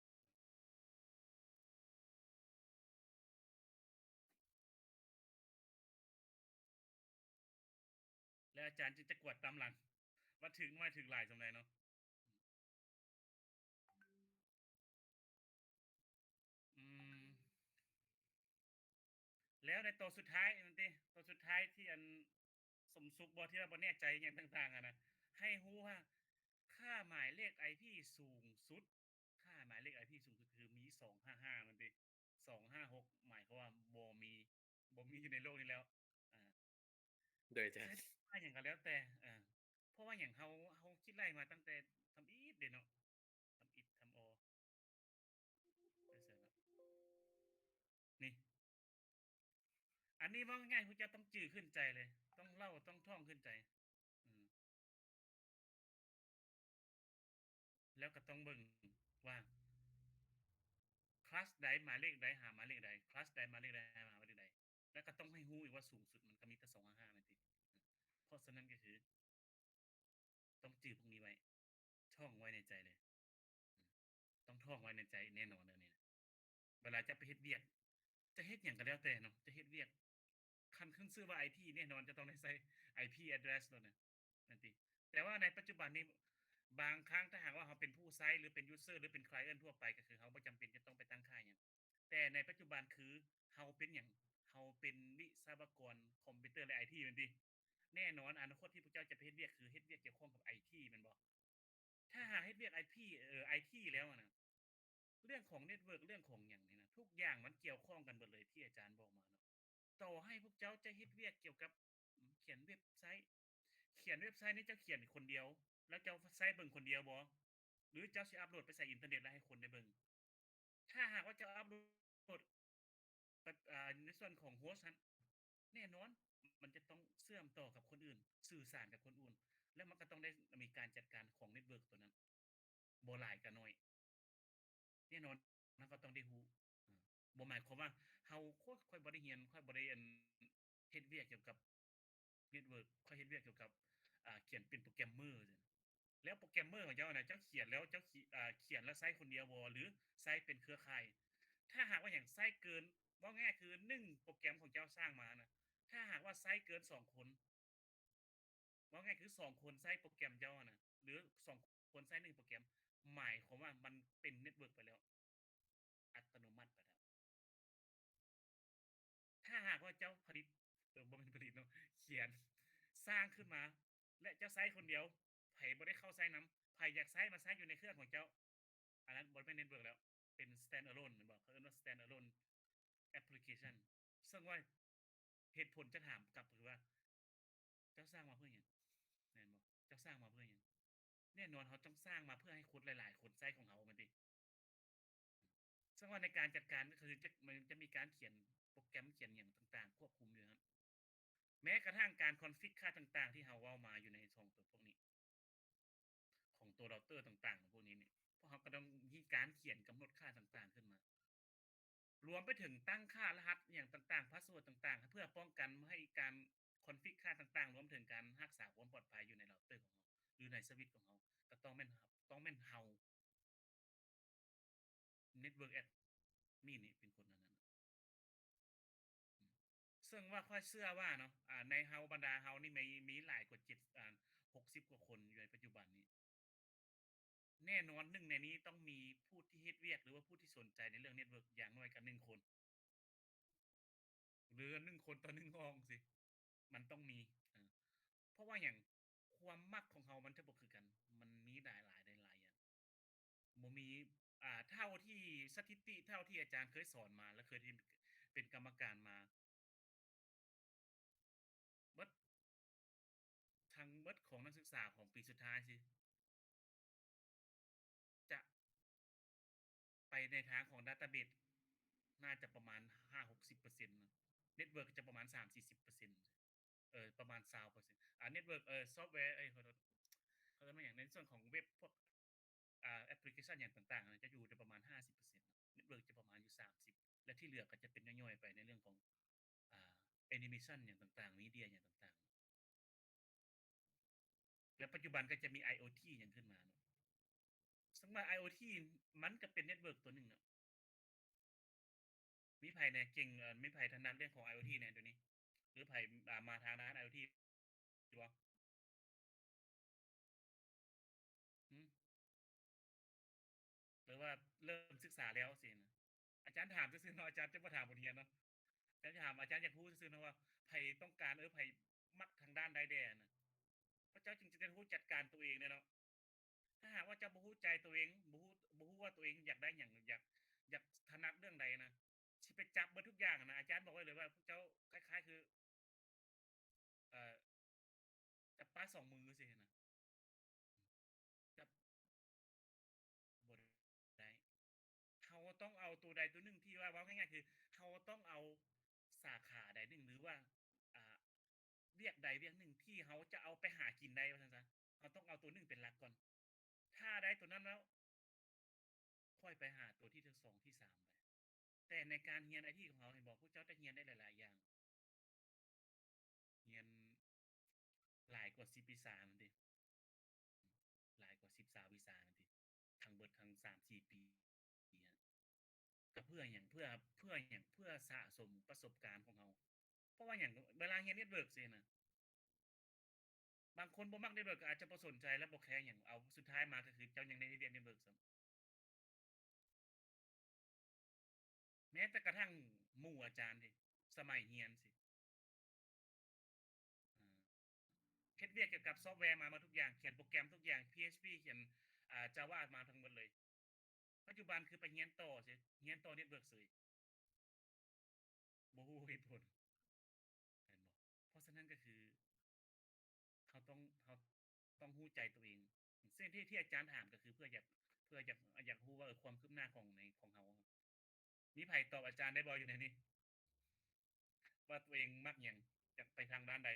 ແລ້ວອາຈານຈຶ່ງຈະກວດຕາມຫຼັງວ່າຖືກໜ້ອຍຖືກຫຼາຍສ່ຳໃດເນາະ. ອືມ ແລ້ວໃນໂຕສຸດທ້າຍນັ້ນຕິ ໂຕສຸດທ້າຍທີ່ອັນສົມສຸກບໍ່ ທີ່ວ່າບໍ່ແນ່ໃຈຫຍັງຕ່າງໆຫັ້ນນະ ໃຫ້ຮູ້ວ່າຄ່າໝາຍເລກໄອພີສູງສຸດ ຄ່າໝາຍເລກໄອພີສູງສຸດຄືມີສອງຫ້າຫ້າແມ່ນຕິ ສອງຫ້າຫົກ ໝາຍຄວາມວ່າບໍ່ມີ ບໍ່ມີຢູ່ໃນໂລກນີ້ແລ້ວ. ອາ ໂດຍ ອາຈານ ໃຊ້ເວລາຫຍັງກໍແລ້ວແຕ່ ເອີ ເພາະວ່າຫຍັງ ເຮົາ ເຮົາຄິດໄລ່ມາຕັ້ງແຕ່ທຳອິດເດ້ເນາະ ທຳອິດ ທຳອໍ ໄປໃສລະ ນີ້ ອັນນີ້ເວົ້າງ່າຍໆ ພວກເຈົ້າຕ້ອງຈື່ຂຶ້ນໃຈເລີຍ ຕ້ອງເລົ່າ ຕ້ອງທ່ອງຂຶ້ນໃຈ ອືມ ແລ້ວກໍຕ້ອງເບິ່ງວ່າຄລາສໃດໝາຍເລກໃດຫາໝາຍເລກໃດ ຄລາສໃດໝາຍເລກໃດຫາໝາຍເລກໃດ ແລ້ວກໍຕ້ອງໃຫ້ຮູ້ອີກວ່າສູງສຸດມັນກໍມີແຕ່ສອງຫ້າຫ້າແມ່ນຕິ. ເພາະສະນັ້ນກໍຄື ຕ້ອງຈື່ພວກນີ້ໄວ້ ທ່ອງໄວ້ໃນໃຈເລີຍ ອືມ ຕ້ອງທ່ອງໄວ້ໃນໃຈແນ່ນອນເດີນີ້ນະ. ເວລາຈະໄປເຮັດວຽກ ຈະເຮັດຫຍັງກໍແລ້ວແຕ່ເນາະ ຈະເຮັດວຽກ ຄັນຂຶ້ນຊື່ວ່າໄອພີ ແນ່ນອນຈະຕ້ອງໄດ້ໃຊ້ໄອພີແອັດເດຣສໂລດນະ ແມ່ນຕິ. ແຕ່ວ່າໃນປັດຈຸບັນນີ້ ບາງຄັ້ງຖ້າຫາກວ່າເຮົາເປັນຜູ້ໃຊ້ ຫຼື ເປັນຢູເຊີ ຫຼື ເປັນຄລາຍເອັນທົ່ວໄປ ກໍຄືເຮົາບໍ່ຈຳເປັນຈະຕ້ອງໄປຕັ້ງຄ່າຫຍັງ. ແຕ່ໃນປັດຈຸບັນຄືເຮົາເປັນຫຍັງ? ເຮົາເປັນວິສະວະກອນຄອມພິວເຕີ ແລະ ໄອທີ ແມ່ນຕິ? ແນ່ນອນ ອະນາຄົດທີ່ພວກເຈົ້າຈະໄປເຮັດວຽກ ຄືເຮັດວຽກກ່ຽວຂ້ອງກັບໄອທີ ແມ່ນບໍ່? ຖ້າຫາກເຮັດວຽກໄອພີ ເອີ ໄອທີ ແລ້ວນະ ເລື່ອງຂອງເນັດເວີກ ເລື່ອງຂອງຫຍັງນີ້ນະ ທຸກຢ່າງມັນກ່ຽວຂ້ອງກັນເບິດເລີຍ ທີ່ອາຈານບອກມາເນາະ. ຕໍ່ໃຫ້ພວກເຈົ້າຈະເຮັດວຽກກ່ຽວກັບ ຂຽນເວັບໄຊ ຂຽນເວັບໄຊນີ້ເຈົ້າຂຽນຄົນດຽວ ແລ້ວເຈົ້າໃຊ້ເບິ່ງຄົນດຽວບໍ່? ຫຼືເຈົ້າຊິອັບໂຫຼດໄປໃສ່ອິນເຕີເນັດແລ້ວໃຫ້ຄົນໄດ້ເບິ່ງ? ຖ້າຫາກວ່າເຈົ້າອັບໂຫຼດ ອາ ໃນສ່ວນຂອງໂຮສຫັ້ນ ແນ່ນອນ ມັນຈະຕ້ອງເຊື່ອມຕໍ່ກັບຄົນອື່ນ ສື່ສານກັບຄົນອື່ນ ແລ້ວມັນກໍຕ້ອງໄດ້ມີການຈັດການຂອງເນັດເວີກຕົວນັ້ນ ບໍ່ຫຼາຍກໍໜ້ອຍ ແນ່ນອນ ເຮົາກໍຕ້ອງໄດ້ຮູ້. ບໍ່ໝາຍຄວາມວ່າເຮົາ ໂອ້ຍ ຂ້ອຍບໍ່ໄດ້ຮຽນ ຂ້ອຍບໍ່ໄດ້ ອັນ ເຮັດວຽກກ່ຽວກັບເນັດເວີກ ຂ້ອຍເຮັດວຽກກ່ຽວກັບ ອາ ຂຽນເປັນໂປຣແກຣມເມີ ແລ້ວໂປຣແກຣມເມີຂອງເຈົ້ານະ ເຈົ້າຂຽນແລ້ວ ເຈົ້າຂຽນ ອາ ຂຽນແລ້ວໃຊ້ຄົນດຽວບໍ່ ຫຼືໃຊ້ເປັນເຄືອຂ່າຍ? ຖ້າຫາກວ່າຫຍັງໃຊ້ເກີນ ເວົ້າງ່າຍໆ ຄືໜຶ່ງໂປຣແກຣມຂອງເຈົ້າສ້າງມານະ ຖ້າຫາກວ່າໃຊ້ເກີນສອງຄົນ ເວົ້າງ່າຍຄືສອງຄົນໃຊ້ໂປຣແກຣມເຈົ້ານະ ຫຼືສອງຄົນໃຊ້ໜຶ່ງໂປຣແກຣມ ໝາຍຄວາມວ່າມັນເປັນເນັດເວີກໄປແລ້ວ ອັດຕະໂນມັດໄປແລ້ວ. ຖ້າຫາກວ່າເຈົ້າຜະລິດ ເອີ ບໍ່ແມ່ນຜະລິດເນາະ ຂຽນ ສ້າງຂຶ້ນມາ ແລະ ເຈົ້າໃຊ້ຄົນດຽວ ໃຜບໍ່ໄດ້ເຂົ້າໃຊ້ນຳ ໃຜຢາກໃຊ້ມາໃຊ້ຢູ່ໃນເຄື່ອງຂອງເຈົ້າ ອັນນັ້ນບໍ່ແມ່ນເນັດເວີກແລ້ວ ເປັນ standalone ແມ່ນບໍ່? ເຂົາເອີ້ນວ່າ standalone application ເຊິ່ງວ່າເຫດຜົນຈະຖາມກັບຄືວ່າ ເຈົ້າສ້າງມາເພື່ອຫຍັງ? ແມ່ນບໍ່? ເຈົ້າສ້າງມາເພື່ອຫຍັງ? ແນ່ນອນເຮົາຕ້ອງສ້າງມາເພື່ອໃຫ້ຄົນຫຼາຍໆຄົນໃຊ້ຂອງເຮົາ ແມ່ນຕິ? ເຊິ່ງວ່າໃນການຈັດການກໍຄືຈະ ມັນຈະມີການຂຽນໂປຣແກຣມ ຂຽນຫຍັງຕ່າງໆຄວບຄຸມຢູ່ຫັ້ນ. ແມ້ກະທັ່ງການຄອນຟິກຄ່າຕ່າງໆທີ່ເຮົາເວົ້າມາຢູ່ໃນສອງຕົວພວກນີ້ ຂອງຕົວເຣົາເຕີຕ່າງໆພວກນີ້ນີ້ ພວກເຮົາກໍຕ້ອງມີການຂຽນກຳນົດຄ່າຕ່າງໆຂຶ້ນມາ ລວມໄປເຖິງຕັ້ງຄ່າລະຫັດຫຍັງຕ່າງໆ ພາສເວີດຕ່າງໆ ເພື່ອປ້ອງກັນບໍ່ໃຫ້ການຄອນຟິກຄ່າຕ່າງໆ ລວມເຖິງການຮັກສາຄວາມປອດໄພຢູ່ໃນເຣົາເຕີຂອງເຮົາ ຫຼືໃນສະວິດຂອງເຮົາ ກໍຕ້ອງແມ່ນ ຕ້ອງແມ່ນເຮົາ network admin ນີ້ເປັນຄົນອັນນັ້ນ. ເຊິ່ງວ່າຂ້ອຍເຊື່ອວ່າເນາະ ອາ ໃນເຮົາ ບັນດາເຮົານີ້ມີ ມີຫຼາຍກວ່າເຈັດ ອາ ຫົກສິບກວ່າຄົນຢູ່ໃນປັດຈຸບັນນີ້ ແນ່ນອນໜຶ່ງໃນນີ້ຕ້ອງມີຜູ້ທີ່ເຮັດວຽກ ຫຼືວ່າຜູ້ທີ່ສົນໃຈໃນເລື່ອງເນັດເວີກຢ່າງໜ້ອຍກໍໜຶ່ງຄົນ ຫຼືໜຶ່ງຄົນຕໍ່ໜຶ່ງຫ້ອງຊີ້ ມັນຕ້ອງມີ ເພາະວ່າຫຍັງ ຄວາມມັກຂອງເຮົາມັນຈະບໍ່ຄືກັນ ມັນມີຫຼາຍໆ ຫຼາຍໆຢ່າງ ບໍ່ມີ ອ່າ ເທົ່າທີ່ສະຖິຕິ ເທົ່າທີ່ອາຈານເຄີຍສອນມາ ແລະ ເຄີຍເປັນກຳມະການມາ ເບິດ ທັງເບິດຂອງນັກສຶກສາຂອງປີສຸດທ້າຍຊິ ຈະໄປໃນທາງຂອງ database ໜ້າຈະປະມານຫ້າຫົກສິບເປີເຊັນ network ຈະປະມານສາມສີ່ສິບເປີເຊັນ ເອີ ປະມານຊາວເປີເຊັນ ອ່າ network ເອີ software ເອີຍ ຂໍໂທດ ເຂົາເອີ້ນວ່າຫຍັງ ໃນສ່ວນຂອງເວັບ ພວກ ອ່າ application ຫຍັງຕ່າງໆ ຈະຢູ່ແຕ່ປະມານຫ້າສິບເປີເຊັນ network ຈະປະມານຢູ່ສາມສິບ ແລະ ທີ່ເຫຼືອກໍຈະເປັນຍ່ອຍໆ ໄປໃນເລື່ອງຂອງ ອ່າ animation ຫຍັງຕ່າງໆ media ຫຍັງຕ່າງໆ ແລະ ປັດຈຸບັນກໍຈະມີ IoT ຫຍັງຂຶ້ນມາເນາະ ເຊິ່ງວ່າ IoT ມັນກໍເປັນ network ຕົວໜຶ່ງເນາະ ມີໃຜແດ່ເກັ່ງ ເອີ ມີໃຜຖະໜັດເລື່ອງຂອງ IoT ແດ່ດຽວນີ້ ຫຼືໃຜ ອ່າ ມາທາງດ້ານ IoT ຢູ່ບໍ່? ຫື? ຫຼືວ່າເລີ່ມສຶກສາແລ້ວຊີ້ນະ? ອາຈານຖາມຊື່ໆເນາະ ອາຈານຈະບໍ່ຖາມບົດຮຽນເນາະ ອາຈານຈະຖາມ ອາຈານຢາກຮູ້ຊື່ໆເນາະວ່າໃຜຕ້ອງການ ເອີ ໃຜມັກທາງດ້ານໃດແດ່ນະ ເຂົາເຈົ້າຈຶ່ງຈະໄດ້ຮູ້ຈັດການຕົວເອງແດ່ເນາະ. ຖ້າຫາກວ່າເຈົ້າບໍ່ຮູ້ໃຈຕົວເອງ ບໍ່ຮູ້ ບໍ່ຮູ້ວ່າຕົວເອງຢາກໄດ້ຫຍັງ ຢາກ ຢາກຖະໜັດເລື່ອງໃດນະ ຊິໄປຈັບເບິດທຸກຢ່າງນະ ອາຈານບອກໄວ້ເລີຍວ່າພວກເຈົ້າຄ້າຍໆຄື ເອີ ຈັບປາສອງມືຊີ້ນະ ຈັບ ບໍ່ໄດ້ ເຮົາຕ້ອງເອົາຕົວໃດຕົວໜຶ່ງທີ່ວ່າ ເວົ້າງ່າຍໆ ຄືເຮົາຕ້ອງເອົາສາຂາໃດໜຶ່ງ ຫຼືວ່າ ອ່າ ວຽກໃດວຽກໜຶ່ງທີ່ເຮົາຈະເອົາໄປຫາກິນໄດ້ວ່າຊັ້ນຊະ ເຮົາຕ້ອງເອົາຕົວໜຶ່ງເປັນຫຼັກກ່ອນ ຖ້າໄດ້ຕົວນັ້ນແລ້ວ ຄ່ອຍໄປຫາຕົວທີສອງ ທີສາມໄປ ແຕ່ໃນການຮຽນໄອທີຂອງເຮົາ ເຫັນບໍ່ ພວກເຈົ້າໄດ້ຮຽນໄດ້ຫຼາຍໆຢ່າງ ຮຽນຫຼາຍກວ່າສິບວິຊາຫັ້ນຕິ ຫຼາຍກວ່າສິບ ຊາວວິຊາຫັ້ນຕິ ທັງເບິດທັງສາມສີ່ປີ ກໍເພື່ອຫຍັງ ເພື່ອ ເພື່ອຫຍັງ ເພື່ອສະສົມປະສົບການຂອງເຮົາ ເພາະວ່າຫຍັງ ເວລາຮຽນ network ຊີ້ນະ ບາງຄົນບໍ່ມັກ network ກໍອາດຈະບໍ່ສົນໃຈ ແລະ ບໍ່ແຄຫຍັງ ເອົາ ສຸດທ້າຍມາກໍຄືເຈົ້າຍັງໄດ້ເຮັດວຽກ network ຊ້ຳ ແມ້ແຕ່ກະທັ້ງໝູ່ອາຈານເດ ສະໄໝຮຽນຊີ້ ເຮັດວຽກກ່ຽວກັບຊອບແວມາໝົດທຸກຢ່າງ ຂຽນໂປຣແກຣມທຸກຢ່າງ PHP ຂຽນ ອ່າ Java ມາທັງໝົດເລີຍ ປັດຈຸບັນຄືໄປຮຽນຕໍ່ ຮຽນຕໍ່ network ເສີຍ ບໍ່ຮູ້ເຫດຜົນ ເຫັນບໍ່? ເພາະສະນັ້ນກໍຄື ເຮົາຕ້ອງ ເຮົາຕ້ອງຮູ້ໃຈຕົວເອງ ເຊິ່ງທີ່ ທີ່ອາຈານຖາມກໍຄືເພື່ອຢາກ ເພື່ອຢາກ ຢາກຮູ້ວ່າ ເອີ ຄວາມຄືບໜ້າຂອງໃນ ຂອງເຮົາ ມີໃຜຕອບອາຈານໄດ້ບໍ່ຢູ່ໃນນີ້ ວ່າຕົວເອງມັກຫຍັງ ຢາກໄປທາງດ້ານໃດ?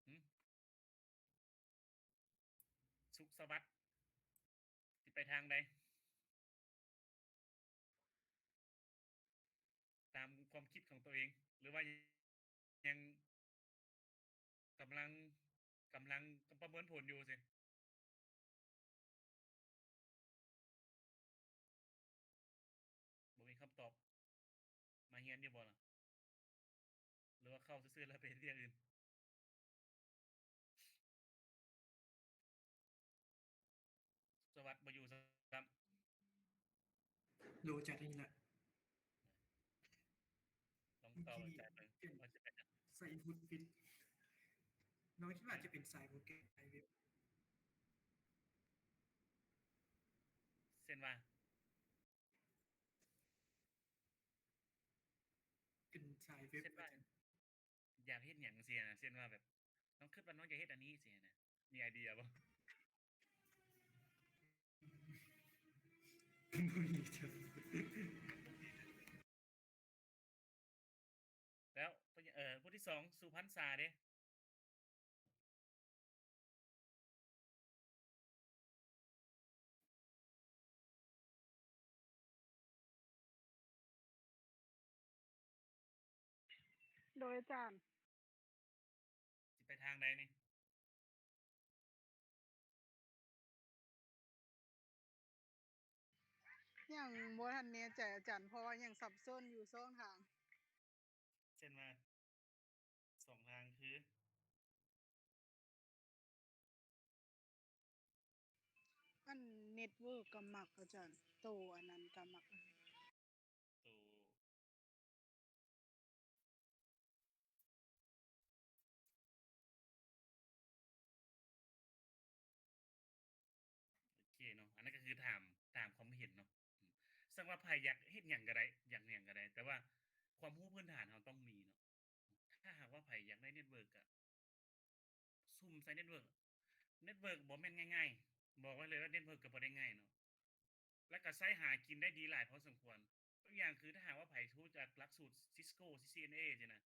ຫື? ສຸກສະຫວັດ ຊິໄປທາງໃດ? ຕາມຄວາມຄິດຂອງຕົວເອງ ຫຼືວ່າຍັງກຳລັງ ກຳລັງປະເມີນຜົນຢູ່ຊີ້? ບໍ່ມີຄຳຕອບ ມາຮຽນຢູ່ບໍ່ລະ ຫຼືວ່າເຂົ້າຊື່ໆແລ້ວໄປເຮັດວຽກອື່ນ? ສະຫວັດບໍ່ຢູ່ຊ້ຳ ໂດຍ ອາຈານໄດ້ຍິນລະ ລອງຕໍ່ອາຈານເບິ່ງວ່າຈະເປັນຫຍັງ ສາຍອິນພຸດຜິດ ນ້ອງຄິດວ່າຈະເປັນສາຍໂປຣແກຣມ ສາຍເວັບ ເຊັ່ນວ່າ ເປັນສາຍເວັບ ເຊັ່ນວ່າ ອາຈານ ຢາກເຮັດຫຍັງຊີ້ນະ ເຊັ່ນວ່າແບບ ນ້ອງຄິດວ່ານ້ອງຢາກເຮັດອັນນີ້ຊີ້ນະ ມີໄອເດຍບໍ່? ແລ້ວ ເອີ ຜູ້ທີສອງ ສຸພັນສາເດ? ໂດຍອາຈານ ຊິໄປທາງໃດນີ້? ຍັງບໍ່ທັນແນ່ໃຈອາຈານ ເພາະວ່າຍັງສັບສົນຢູ່ສອງທາງ. ເຊັ່ນວ່າ ສອງທາງຄື? ອັນເນັດເວີກກໍມັກອາຈານ ໂຕອັນນັ້ນກໍມັກ ໂຕ ໂອເຄເນາະ ອັນນັ້ນກໍຄືຖາມ ຖາມຄວາມເຫັນເນາະ. ອືມ ເຊິ່ງວ່າໃຜຢາກເຮັດຫຍັງກໍໄດ້ ຢາກຫຍັງກໍໄດ້ ແຕ່ວ່າຄວາມຮູ້ພື້ນຖານເຮົາຕ້ອງມີເນາະ. ຖ້າຫາກວ່າໃຜຢາກໄດ້ເນັດເວີກ ກໍສຸ່ມໃສ່ເນັດເວີກ. ເນັດເວີກບໍ່ແມ່ນງ່າຍໆ ບອກໄວ້ເລີຍວ່າເນັດເວີກກໍບໍ່ໄດ້ງ່າຍເນາະ ແລ້ວກໍໃຊ້ຫາກິນໄດ້ດີຫຼາຍພໍສົມຄວນ. ຕົວຢ່າງຄື ຖ້າຫາກວ່າໃຜຮູ້ຈັກຫຼັກສູດ Cisco CCNA ຊີ້ນະ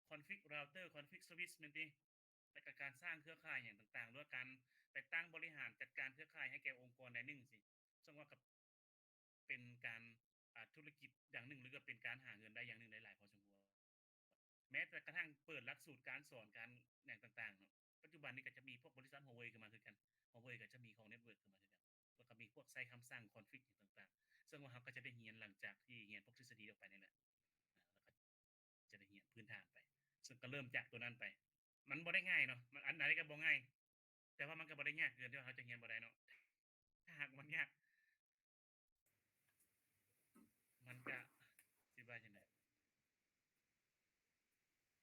Config Router Config Switch ແມ່ນຕິ ແລ້ວກໍການສ້າງເຄືອຂ່າຍຫຍັງຕ່າງໆ ຫຼືວ່າການແຕ່ງຕັ້ງບໍລິຫານຈັດການເຄືອຂ່າຍໃຫ້ແກ່ອົງກອນໃດໜຶ່ງຊີ້ ເຊິ່ງວ່າກໍເປັນການ ອ່າ ທຸລະກິດຢ່າງໜຶ່ງ ຫຼືກໍເປັນການຫາເງິນໄດ້ຢ່າງໜຶ່ງໄດ້ຫຼາຍພໍສົມຄວນ. ແມ້ແຕ່ກະທັ່ງເປີດຫຼັກສູດການສອນການຫຍັງຕ່າງໆເນາະ ປັດຈຸບັນນີ້ກໍຈະມີພວກບໍລິສັດ Huawei ຂຶ້ນມາຄືກັນ Huawei ກໍຈະມີຂອງ network ຂຶ້ນມາຄືກັນ ແລ້ວກໍມີພວກໃຊ້ຄຳສັ່ງ config ຫຍັງຕ່າງໆ ເຊິ່ງວ່າເຮົາກໍຈະໄດ້ຮຽນຫຼັງຈາກທີ່ຮຽນພວກທິດສະດີອອກໄປນີ້ແຫຼະ ແລ້ວກໍຈະໄດ້ຮຽນພື້ນຖານໄປ ເຊິ່ງກໍເລີ່ມຈາກຕົວນັ້ນໄປ. ມັນບໍ່ໄດ້ງ່າຍເນາະ ມັນ ອັນ ອັນນີ້ກໍບໍ່ງ່າຍ ແຕ່ວ່າມັນກໍບໍ່ໄດ້ຍາກເກີນທີ່ວ່າເຮົາຈະຮຽນບໍ່ໄດ້ເນາະ. ຖ້າຫາກມັນຍາກ ມັນກະ ຊິວ່າຈັ່ງໃດ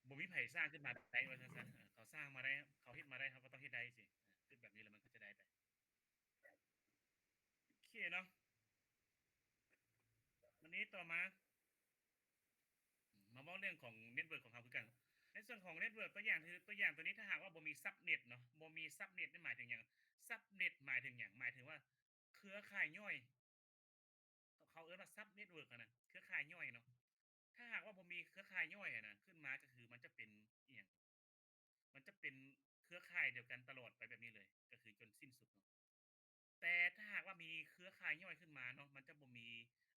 ບໍ່ມີໃຜສ້າງຂຶ້ນມາໄດ້ວ່າຊັ້ນຊະ ເອີ ເຂົາສ້າງມາໄດ້ ເຂົາເຮັດມາໄດ້ ເຮົາກໍຕ້ອງເຮັດໄດ້ຊີ້ ຄິດແບບນີ້ແລ້ວມັນກໍຈະໄດ້ໄປ. ໂອເຄເນາະ ບາດນີ້ຕໍ່ມາ ມາເວົ້າເລື່ອງຂອງ network ຂອງເຮົາຄືກັນ. ໃນສ່ວນຂອງ network ຕົວຢ່າງ ຄືຕົວຢ່າງຕົວນີ້ ຖ້າຫາກວ່າບໍ່ມີ subnet ເນາະ ບໍ່ມີ subnet ນີ້ໝາຍເຖິງຫຍັງ? Subnet ໝາຍເຖິງຫຍັງ? ໝາຍເຖິງວ່າເຄືອຂ່າຍຍ່ອຍ ເຂົາເອີ້ນວ່າ sub network ຫັ້ນນະ ເຄືອຂ່າຍຍ່ອຍເນາະ. ຖ້າຫາກວ່າບໍ່ມີເຄືອຂ່າຍຍ່ອຍຫັ້ນນະ ຂຶ້ນມາກໍຄືມັນຈະເປັນອີ່ຫຍັງ? ມັນຈະເປັນເຄືອຂ່າຍດຽວກັນຕະຫຼອດໄປແບບນີ້ເລີຍ ກໍຄືຈົນສິ້ນສຸດເນາະ. ແຕ່ຖ້າຫາກວ່າມີເຄືອຂ່າຍຍ່ອຍຂຶ້ນມາເນາະ ມັນຈະບໍ່ມີ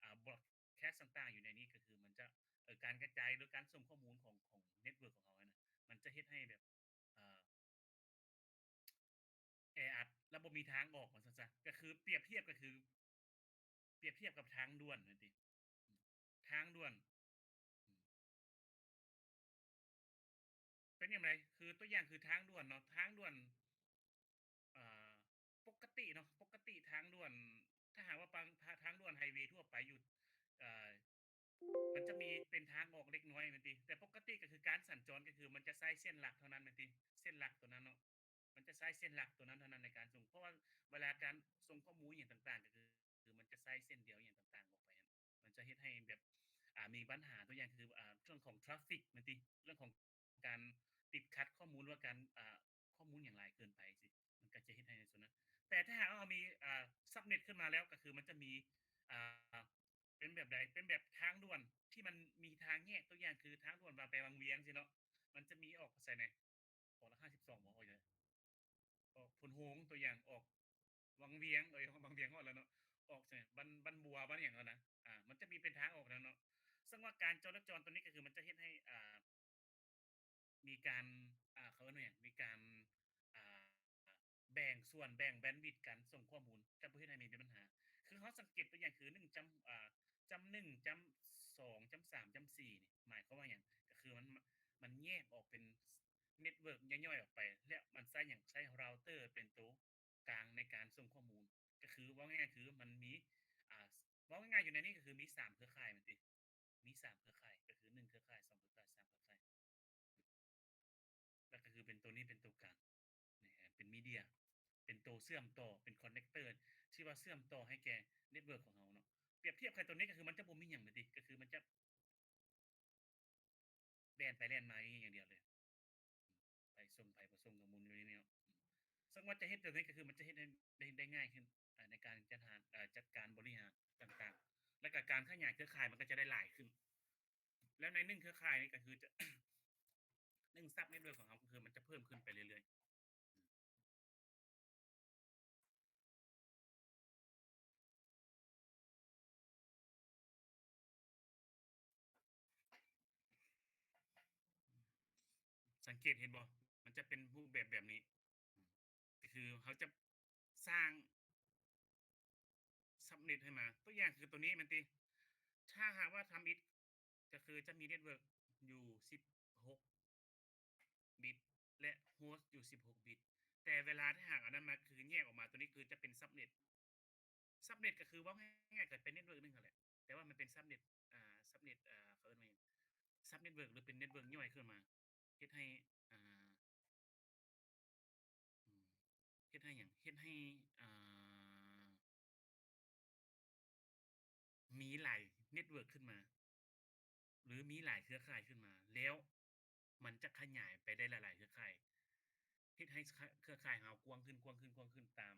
ອ່າ broadcast ຕ່າງໆຢູ່ໃນນີ້ ກໍຄືມັນຈະ ເອີ ການກະຈາຍ ຫຼື ການສົ່ງຂໍ້ມູນຂອງ ຂອງ network ຂອງເຮົາຫັ້ນນະ ມັນຈະເຮັດໃຫ້ແບບ ເອີ ແອອັດ ແລ້ວບໍ່ມີທາງອອກ ວ່າຊັ້ນຊະ. ກໍຄືປຽບທຽບ ກໍຄືປຽບທຽບກັບທາງດ່ວນແມ່ນຕິ ທາງດ່ວນ ເປັນຈັ່ງໃດ? ຄືຕົວຢ່າງຄືທາງດ່ວນເນາະ ທາງດ່ວນ ເອີ ປົກກະຕິເນາະ ປົກກະຕິທາງດ່ວນ ຖ້າຫາກວ່າທາງດ່ວນໄຮເວທົ່ວໄປຢູ່ ເອີ ມັນຈະມີເປັນທາງອອກເລັກນ້ອຍແມ່ນຕິ ແຕ່ປົກກະຕິກໍຄືການສັນຈອນ ກໍຄືມັນຈະໃຊ້ເສັ້ນຫຼັກເທົ່ານັ້ນແມ່ນຕິ ເສັ້ນຫຼັກຕົວນັ້ນເນາະ ມັນຈະໃຊ້ເສັ້ນຫຼັກຕົວນັ້ນເທົ່ານັ້ນໃນການສົ່ງ ເພາະວ່າເວລາການສົ່ງຂໍ້ມູນຫຍັງຕ່າງໆ ກໍຄື ຄືມັນຈະໃຊ້ເສັ້ນດຽວຫຍັງຕ່າງໆອອກໄປຫັ້ນ ມັນຈະເຮັດໃຫ້ແບບ ອ່າ ມີບັນຫາ ຕົວຢ່າງຄື ອ່າ ເລື່ອງຂອງ traffic ແມ່ນຕິ ເລື່ອງຂອງການຕິດຂັດຂໍ້ມູນ ຫຼືວ່າການ ອ່າ ຂໍ້ມູນຫຍັງຫຼາຍເກີນໄປຊີ້ ມັນກໍຈະເຮັດໃຫ້ໃນສ່ວນນັ້ນ. ແຕ່ຖ້າຫາກວ່າເຮົາມີ ອ່າ subnet ຂຶ້ນມາແລ້ວ ກໍຄືມັນຈະມີ ອ່າ ເປັນແບບໃດ? ເປັນແບບທາງດ່ວນທີ່ມັນມີທາງແຍກ ຕົວຢ່າງຄືທາງດ່ວນວ່າໄປວັງວຽງຊີ້ເນາະ ມັນຈະມີອອກໃສແດ່? ຂໍລະຫ້າສິບສອງບໍ່? ອອກຢູ່ໃສ? ອອກໂພນໂຮງ ຕົວຢ່າງອອກວັງວຽງ ເອີຍ ວັງວຽງຮອດແລ້ວເນາະ ອອກໃສ ບ້ານ ບ້ານບົວ ບ້ານຫຍັງຫັ້ນນະ ອ່າ ມັນຈະມີເປັນທາງອອກແລ້ວເນາະ. ເຊິ່ງວ່າການຈໍລະຈອນຕົວນີ້ກໍຄືມັນຈະເຮັດໃຫ້ ອ່າ ມີການ ອ່າ ເຂົາເອີ້ນວ່າຫຍັງ ມີການ ອ່າ ແບ່ງສ່ວນ ແບ່ງ bandwidth ການສົ່ງຂໍ້ມູນ ຈະບໍ່ເຮັດໃຫ້ມີເປັນບັນຫາ. ຄືເຮົາສັງເກດຕົວຢ່າງຄື ໜຶ່ງ ຈ້ຳ ອ່າ ຈ້ຳໜຶ່ງ ຈ້ຳສອງ ຈ້ຳສາມ ຈ້ຳສີ່ ນີ້ ໝາຍຄວາມວ່າຫຍັງ? ກໍຄືມັນ ມັນແຍກອອກເປັນ network ຍ່ອຍໆອອກໄປ ແລ້ວມັນໃຊ້ຫຍັງ? ໃຊ້ router ເປັນໂຕກາງໃນການສົ່ງຂໍ້ມູນ. ກໍຄືເວົ້າງ່າຍໆ ຄືມັນມີ ອ່າ ເວົ້າງ່າຍໆ ຢູ່ໃນນີ້ກໍຄືມີສາມເຄືອຂ່າຍແມ່ນຕິ? ມີສາມເຄືອຂ່າຍ ກໍຄືໜຶ່ງເຄືອຂ່າຍ ສອງເຄືອຂ່າຍ ສາມເຄືອຂ່າຍ ແລ້ວກໍຄືເປັນໂຕນີ້ເປັນໂຕກາງ ເປັນ media ເປັນໂຕເຊື່ອມຕໍ່ ເປັນ connector ທີ່ວ່າເຊື່ອມຕໍ່ໃຫ້ແກ່ network ຂອງເຮົາເນາະ. ປຽບທຽບໃຫ້ໂຕນີ້ກໍຄືມັນຈະບໍ່ມີຫຍັງແມ່ນຕິ? ກໍຄືມັນຈະ ແລ່ນໄປແລ່ນມາຢູ່ນີ້ຢ່າງດຽວເລີຍ ໃຜສົ່ງໃຜບໍ່ສົ່ງກໍໝູນຢູ່ໃນນີ້ເນາະ. ເຊິ່ງວ່າຈະເຮັດແບບນີ້ກໍຄືມັນຈະເຮັດໃຫ້ໄດ້ ໄດ້ງ່າຍຂຶ້ນ ອ່າ ໃນການຈັດຫາ ເອີ ຈັດການບໍລິຫານຕ່າງໆ ແລ້ວກໍການຂະຫຍາຍເຄືອຂ່າຍມັນກໍຈະໄດ້ຫຼາຍຂຶ້ນ. ແລ້ວໃນໜຶ່ງເຄືອຂ່າຍນີ້ກໍຄືຈະ ໜຶ່ງ sub network ຂອງເຮົາກໍຄືມັນຈະເພີ່ມຂຶ້ນໄປເລື້ອຍໆ. ສັງເກດເຫັນບໍ່? ມັນຈະເປັນຮູບແບບແບບນີ້ ກໍຄືເຮົາຈະສ້າງ subnet ໃຫ້ມາ ຕົວຢ່າງຄືຕົວນີ້ແມ່ນຕິ ຖ້າຫາກວ່າ Tamis ກໍຄືຈະມີ network ຢູ່ສິບຫົກບິດ ແລະ host ຢູ່ສິບຫົກບິດ ແຕ່ເວລາຖ້າຫາກເອົານັ້ນມາ ຄືແຍກອອກມາ ຕົວນີ້ຄືຈະເປັນ subnet subnet ກໍຄືເວົ້າງ່າຍໆ ກໍເປັນ network ໜຶ່ງຫັ້ນແຫຼະ ແຕ່ວ່າມັນເປັນ subnet ອ່າ subnet ເອີ່ ເຂົາເອີ້ນວ່າຫຍັງ sub network ຫຼືເປັນ network ຍ່ອຍຂຶ້ນມາ ເຮັດໃຫ້ ອ່າ ເຮັດໃຫ້ຫຍັງ ເຮັດໃຫ້ ອ່າ ມີຫຼາຍ network ຂຶ້ນມາ ຫຼືມີຫຼາຍເຄືອຂ່າຍຂຶ້ນມາ ແລ້ວມັນຈະຂະຫຍາຍໄປໄດ້ຫຼາຍໆເຄືອຂ່າຍ ເຮັດໃຫ້ເຄືອຂ່າຍເຮົາກວ້າງຂຶ້ນ ກວ້າງຂຶ້ນ ກວ້າງຂຶ້ນ ຕາມ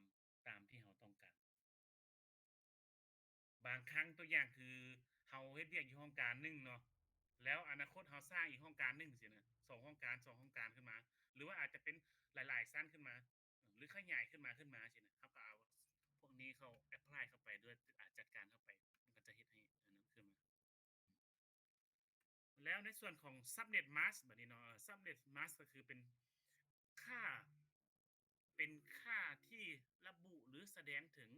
ຕາມທີ່ເຮົາຕ້ອງການ. ບາງຄັ້ງ ຕົວຢ່າງຄືເຮົາເຮັດວຽກຢູ່ຫ້ອງການໜຶ່ງເນາະ ແລ້ວອະນາຄົດເຮົາສ້າງອີກຫ້ອງການໜຶ່ງຊີ້ນະ ສອງຫ້ອງການ ສອງຫ້ອງການຂຶ້ນມາ ຫຼືວ່າອາດຈະເປັນຫຼາຍໆຊັ້ນຂຶ້ນມາ ຫຼືຂະຫຍາຍຂຶ້ນມາ ຂຶ້ນມາຊີ້ນະ ເຮົາກໍເອົາພວກນີ້ເຂົ້າ apply ເຂົ້າໄປ ຫຼືຈັດການເຂົ້າໄປ ມັນກໍຈະເຮັດໃຫ້ອັນນັ້ນຂຶ້ນມາ. ແລ້ວໃນສ່ວນຂອງ subnet mask ບັດນີ້ເນາະ subnet mask ກໍຄືເປັນຄ່າ ເປັນຄ່າທີ່ລະບຸ ຫຼືສະແດງເຖິງ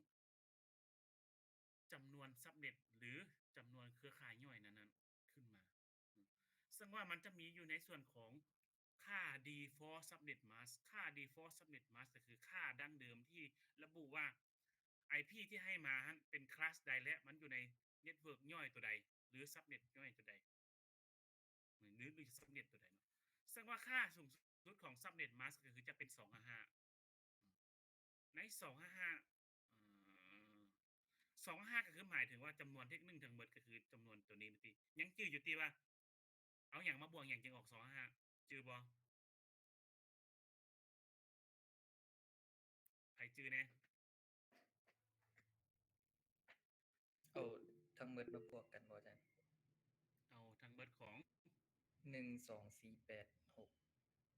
ຈຳນວນ subnet ຫຼື ຈຳນວນເຄືອຂ່າຍຍ່ອຍນັ້ນໆ ຂຶ້ນມາ. ເຊິ່ງວ່າມັນຈະມີຢູ່ໃນສ່ວນຂອງຄ່າ default subnet mask ຄ່າ default subnet mask ກໍຄືຄ່າດັ້ງເດີມທີ່ລະບຸວ່າ IP ທີ່ໃຫ້ມາຫັ້ນເປັນ class ໃດ ແລະ ມັນຢູ່ໃນ network ຍ່ອຍຕົວໃດ ຫຼື subnet ຍ່ອຍຕົວໃດ ຫຼື ຫຼື subnet ຕົວໃດເນາະ. ເຊິ່ງວ່າຄ່າສູງສຸດຂອງ subnet mask ກໍຄືຈະເປັນ ສອງຫ້າຫ້າ ໃນ ສອງຫ້າຫ້າ ສອງຫ້າຫ້າ ກໍຄືໝາຍເຖິງວ່າຈຳນວນເທັກໜຶ່ງທັງໝົດ ກໍຄືຈຳນວນຕົວນີ້ແມ່ນຕິ ຍັງຈື່ຢູ່ຕິວ່າ ເອົາຫຍັງມາບວກຫຍັງຈຶ່ງອອກ ສອງຫ້າຫ້າ ຈື່ບໍ່? ໃຜຈື່ແດ່? ເອົາທັງໝົດມາບວກກັນບໍ່ອາຈານ? ເອົາທັງໝົດຂອງ ໜຶ່ງ ສອງ ສີ່ ແປດ ຫົກ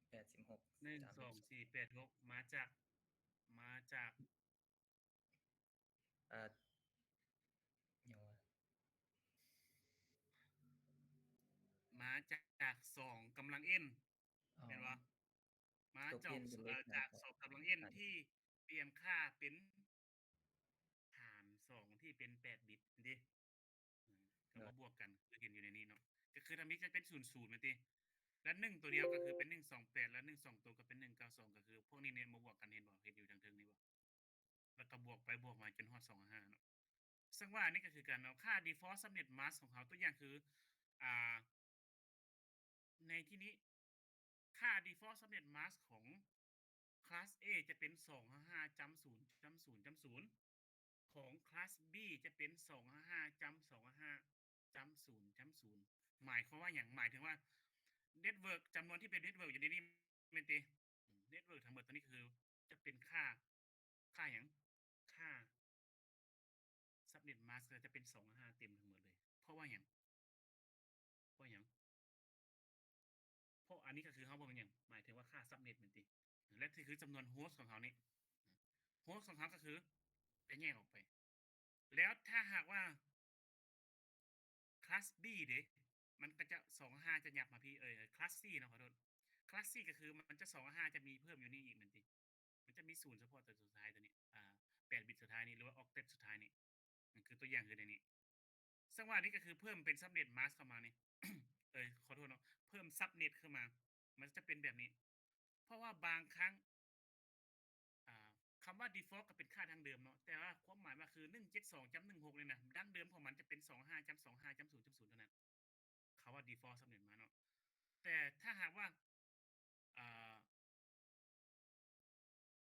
ແປດ ສິບຫົກ ໜຶ່ງ ສອງ ສີ່ ແປດ ຫົກ ມາຈາກ ມາຈາກ ອ່າ ຫຍັງວະ ມາຈາກສອງກຳລັງ n ອໍ ແມ່ນບໍ່? ມາຈາກ ເອີ່ ຈາກສອງກຳລັງ n ທີ່ປ່ຽນຄ່າເປັນຫານສອງ ທີ່ເປັນແປດບິດເດ້ ກໍມາບວກກັນ ຄືເຫັນຢູ່ໃນນີ້ເນາະ ກໍຄືທຳອິດຈະເປັນ ສູນສູນ ແມ່ນຕິ ແລະ ໜຶ່ງຕົວດຽວກໍຄືເປັນ ໜຶ່ງສອງແປດ ແລະ ໜຶ່ງສອງຕົວກໍເປັນ ໜຶ່ງເກົ້າສອງ ກໍຄືພວກນີ້ເນາະ ມາບວກກັນ ເຫັນບໍ່? ເຫັນຢູ່ທາງເທິງນີ້ບໍ່? ແລ້ວກໍບວກໄປບວກມາຈົນຮອດ ສອງຫ້າຫ້າ ເນາະ. ເຊິ່ງວ່າອັນນີ້ກໍຄືກັນເນາະ ຄ່າ default subnet mask ຂອງເຮົາ ຕົວຢ່າງຄື ອ່າ ໃນທີ່ນີ້ ຄ່າ default subnet mask ຂອງ class A ຈະເປັນ ສອງຫ້າຫ້າ ຈ້ຳ ສູນ ຈ້ຳ ສູນ ຈ້ຳ ສູນ ຂອງ class B ຈະເປັນ ສອງຫ້າຫ້າ ຈ້ຳ ສອງຫ້າຫ້າ ຈ້ຳ ສູນ ຈ້ຳ ສູນ ໝາຍຄວາມວ່າຫຍັງ? ໝາຍເຖິງວ່າ network ຈຳນວນທີ່ເປັນ network ຢູ່ໃນນີ້ແມ່ນຕິ? network ທັງໝົດຕົວນີ້ຄືຈະເປັນຄ່າ ຄ່າຫຍັງ? ຄ່າ subnet mask ຈະເປັນ ສອງຫ້າຫ້າ ເຕັມທັງໝົດເລີຍ ເພາະວ່າຫຍັງ? ເພາະຫຍັງ? ເພາະອັນນີ້ກໍຄືເຮົາບໍ່ແມ່ນຫຍັງ ໝາຍເຖິງວ່າຄ່າ subnet ແມ່ນຕິ? ແລະ ທີ່ຄືຈຳນວນ host ຂອງເຮົານີ້ host ຂອງເຮົາກໍຄືຈະແຍກອອກໄປ ແລ້ວຖ້າຫາກວ່າ class B ເດ້ ມັນກໍຈະ ສອງຫ້າຈະຫຍັບມາພີ້ ເອີ class C ເນາະ ຂໍໂທດ class C ກໍຄືມັນຈະ ສອງຫ້າຈະມີເພີ່ມຢູ່ນີ້ອີກແມ່ນຕິ? ມັນຈະມີສູນສະເພາະຕົວສຸດທ້າຍຕົວນີ້ ອ່າ ແປດບິດສຸດທ້າຍນີ້ ຫຼືວ່າ octet ສຸດທ້າຍນີ້ ມັນຄືຕົວຢ່າງຄືໃນນີ້ ເຊິ່ງວ່ານີ້ກໍຄືເພີ່ມເປັນ subnet mask ເຂົ້າມານີ້ ເອີ ຂໍໂທດເນາະ ເພີ່ມ subnet ເຂົ້າມາ ມັນຈະເປັນແບບນີ້ ເພາະວ່າບາງຄັ້ງ ອ່າ ຄຳວ່າ default ກໍເປັນຄ່າດັ່ງເດີມເນາະ ແຕ່ວ່າຄວາມໝາຍວ່າຄື ໜຶ່ງເຈັດສອງ ຈ້ຳ ໜຶ່ງຫົກ ນີ້ນະ ດັ້ງເດີມຂອງມັນຈະເປັນ ສອງຫ້າ ຈ້ຳ ສອງຫ້າ ຈ້ຳ ສູນ ຈ້ຳ ສູນ ເທົ່ານັ້ນ ຄຳວ່າ default subnet mask ເນາະ ແຕ່ຖ້າຫາກວ່າ ອ່າ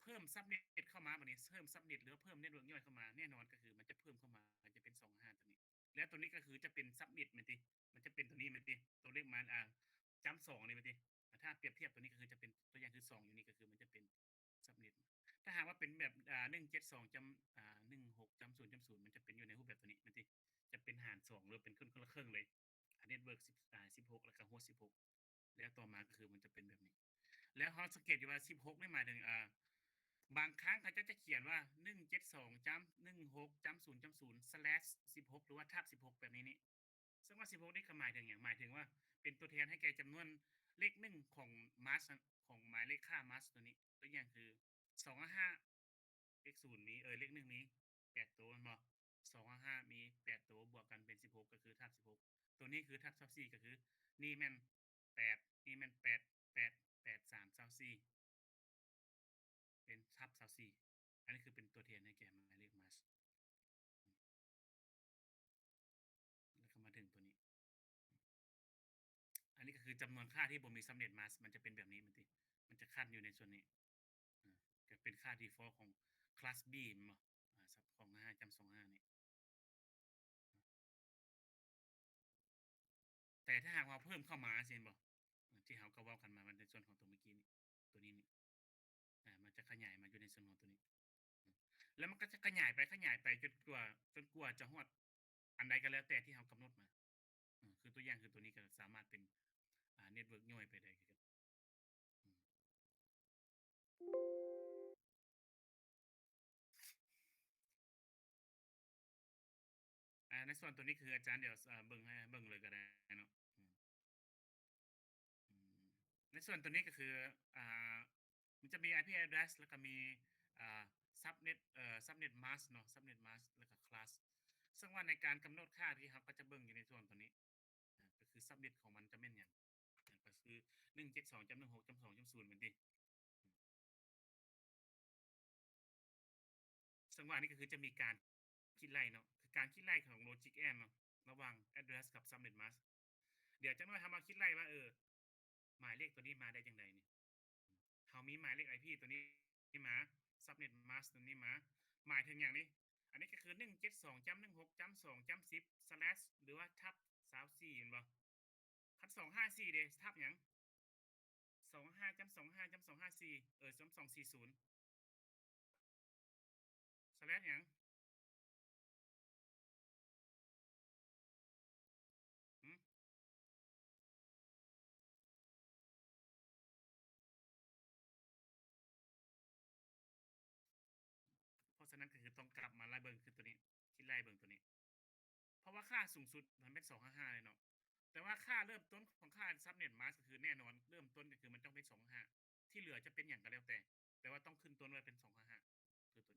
ເພີ່ມ subnet ເຂົ້າມາ ບັດນີ້ເພີ່ມ subnet ຫຼືວ່າເພີ່ມ network ຍ່ອຍເຂົ້າມາ ແນ່ນອນກໍຄືມັນຈະເພີ່ມເຂົ້າມາ ມັນຈະເປັນ ສອງຫ້າ ຕົວນີ້ ແລ້ວຕົວນີ້ກໍຄືຈະເປັນ subnet ແມ່ນຕິ? ມັນຈະເປັນຕົວນີ້ແມ່ນຕິ? ຕົວເລກມາ ອ່າ ຈ້ຳ ສອງ ນີ້ແມ່ນຕິ? ອ່າ ຖ້າປຽບທຽບຕົວນີ້ກໍຄືຈະເປັນຕົວຢ່າງຄື ສອງ ຢູ່ນີ້ ກໍຄືມັນຈະເປັນ subnet ຖ້າຫາກວ່າເປັນແບບ ອ່າ ໜຶ່ງເຈັດສອງ ຈ້ຳ ອ່າ ໜຶ່ງຫົກ ຈ້ຳ ສູນ ຈ້ຳ ສູນ ມັນຈະເປັນຢູ່ໃນຮູບແບບຕົວນີ້ແມ່ນຕິ? ຈະເປັນຫານສອງ ຫຼືເປັນຄົນ ຄົນລະເຄິ່ງເລີຍ ອ່າ network ສິບ ອ່າ ສິບຫົກ ແລ້ວກໍ host ສິບຫົກ ແລ້ວຕໍ່ມາກໍຄືມັນຈະເປັນແບບນີ້ ແລ້ວເຮົາສັງເກດຢູ່ວ່າ ສິບຫົກ ນີ້ໝາຍເຖິງ ອ່າ ບາງຄັ້ງເຂົາເຈົ້າຈະຂຽນວ່າ ໜຶ່ງເຈັດສອງ ຈ້ຳ ໜຶ່ງຫົກ ຈ້ຳ ສູນ ຈ້ຳ ສູນ ສະແລັດ ສິບຫົກ ຫຼືວ່າ ທັບສິບຫົກ ແບບນີ້ນີ້ ເຊິ່ງວ່າ ສິບຫົກ ນີ້ກໍໝາຍເຖິງຫຍັງ? ໝາຍເຖິງວ່າເປັນຕົວແທນໃຫ້ແກ່ຈຳນວນເລກໜຶ່ງຂອງ mask ຂອງໝາຍເລກຄ່າ mask ຕົວນີ້ ຕົວຢ່າງຄື ສອງຫ້າຫ້າ ເລກສູນມີ ເອີ ເລກໜຶ່ງມີແປດໂຕແມ່ນບໍ່? ສອງຫ້າຫ້າ ມີແປດໂຕ ບວກກັນເປັນສິບຫົກ ກໍຄືທັບສິບຫົກ ໂຕນີ້ຄືທັບຊາວສີ່ ກໍຄືນີ້ແມ່ນແປດ ນີ້ແມ່ນແປດ ແປດ ແປດ ສາມ ຊາວສີ່ ເປັນທັບຊາວສີ່ ອັນນີ້ຄືເປັນຕົວແທນໃຫ້ແກ່ໝາຍເລກມາສ ແລ້ວກໍມາເຖິງຕົວນີ້ ອັນນີ້ກໍຄືຈຳນວນຄ່າທີ່ບໍ່ມີຊັບເນັດມາສ ມັນຈະເປັນແບບນີ້ ມັນຕິ ມັນຈະຂັ້ນຢູ່ໃນສ່ວນນີ້ ອາ ກໍເປັນຄ່າດີຟອລຂອງຄລາສບີແມ່ນບໍ່ ອາ ຂອງຫ້າຈ້ຳສອງຫ້ານີ້ ແຕ່ຖ້າຫາກວ່າເພີ່ມເຂົ້າມາ ເຫັນບໍ່ ທີ່ເຮົາກໍເວົ້າກັນມາໃນສ່ວນຂອງຕົວເມື່ອກີ້ນີ້ ຕົວນີ້ນີ້ ອາ ມັນຈະຂະຫຍາຍມາຢູ່ໃນສ່ວນຂອງຕົວນີ້ ແລ້ວມັນກໍຈະຂະຫຍາຍໄປ ຂະຫຍາຍໄປຈົນກວ່າ ຈົນກວ່າຈະຮອດອັນໃດກໍແລ້ວແຕ່ທີ່ເຮົາກຳນົດມາ ອາ ຄືຕົວຢ່າງຄືຕົວນີ້ກໍສາມາດເປັນ ອາ ເນັດເວີກຍ່ອຍໄປໄດ້ຄືກັນ ອາ ອາ ໃນສ່ວນຕົວນີ້ຄືອາຈານດຽວ ເອີ ເບິ່ງໃຫ້ເບິ່ງເລີຍກໍໄດ້ເນາະ ອາ ອາ ໃນສ່ວນຕົວນີ້ກໍຄື ອາ ມັນຈະມີໄອພີແອດເດຣສ ແລ້ວກໍມີ ອາ ຊັບເນັດ ເອີ ຊັບເນັດມາສເນາະ ຊັບເນັດມາສ ແລ້ວກໍຄລາສ ເຊິ່ງວ່າໃນການກຳນົດຄ່າທີ່ເຮົາກໍຈະເບິ່ງຢູ່ໃນສ່ວນຕົວນີ້ ອາ ກໍຄືຊັບເນັດຂອງມັນຈະແມ່ນຫຍັງ ກໍຄື ໜຶ່ງເຈັດສອງຈ້ຳໜຶ່ງຫົກຈ້ຳສອງຈ້ຳສູນ ແມ່ນຕິ ເຊິ່ງວ່ານີ້ກໍຄືຈະມີການຄິດໄລ່ເນາະ ຄືການຄິດໄລ່ຂອງໂລຈິກແອນເນາະ ລະຫວ່າງແອດເດຣສກັບຊັບເນັດມາສ ດຽວຈັກໜ້ອຍເຮົາມາຄິດໄລ່ວ່າ ເອີ ໝາຍເລກຕົວນີ້ມາໄດ້ຈັ່ງໃດນີ້ ເຮົາມີໝາຍເລກໄອພີຕົວນີ້ມາ ຊັບເນັດມາສຕົວນີ້ມາ ໝາຍເຖິງຫຍັງນີ້ ອັນນີ້ກໍຄື ໜຶ່ງເຈັດສອງຈ້ຳໜຶ່ງຫົກຈ້ຳສອງຈ້ຳສິບ ສະແລັດ ຫຼືວ່າທັບຊາວສີ່ ແມ່ນບໍ່ ຄັນສອງຫ້າສີ່ເດ ທັບຫຍັງ ສອງຫ້າຈ້ຳສອງຫ້າຈ້ຳສອງຫ້າສີ່ ເອີ ຈ້ຳສອງສີ່ສູນ ສະແລັດຫຍັງ ຫື ເພາະສະນັ້ນກໍຄືຕ້ອງກັບມາໄລ່ເບິ່ງຄືຕົວນີ້ ຄິດໄລ່ເບິ່ງຕົວນີ້ ເພາະວ່າຄ່າສູງສຸດມັນແມ່ນສອງຫ້າຫ້າເລີຍເນາະ ແຕ່ວ່າຄ່າເລີ່ມຕົ້ນຂອງຄ່າຊັບເນັດມາສ ກໍຄືແນ່ນອນເລີ່ມຕົ້ນກໍຄືມັນຕ້ອງເປັນສອງຫ້າຫ້າ ທີ່ເຫຼືອຈະເປັນຫຍັງກໍແລ້ວແຕ່ ແຕ່ວ່າຕ້ອງຂຶ້ນຕົ້ນໄວ້ເປັນສອງຫ້າຫ້າ ຄືຕົວນີ້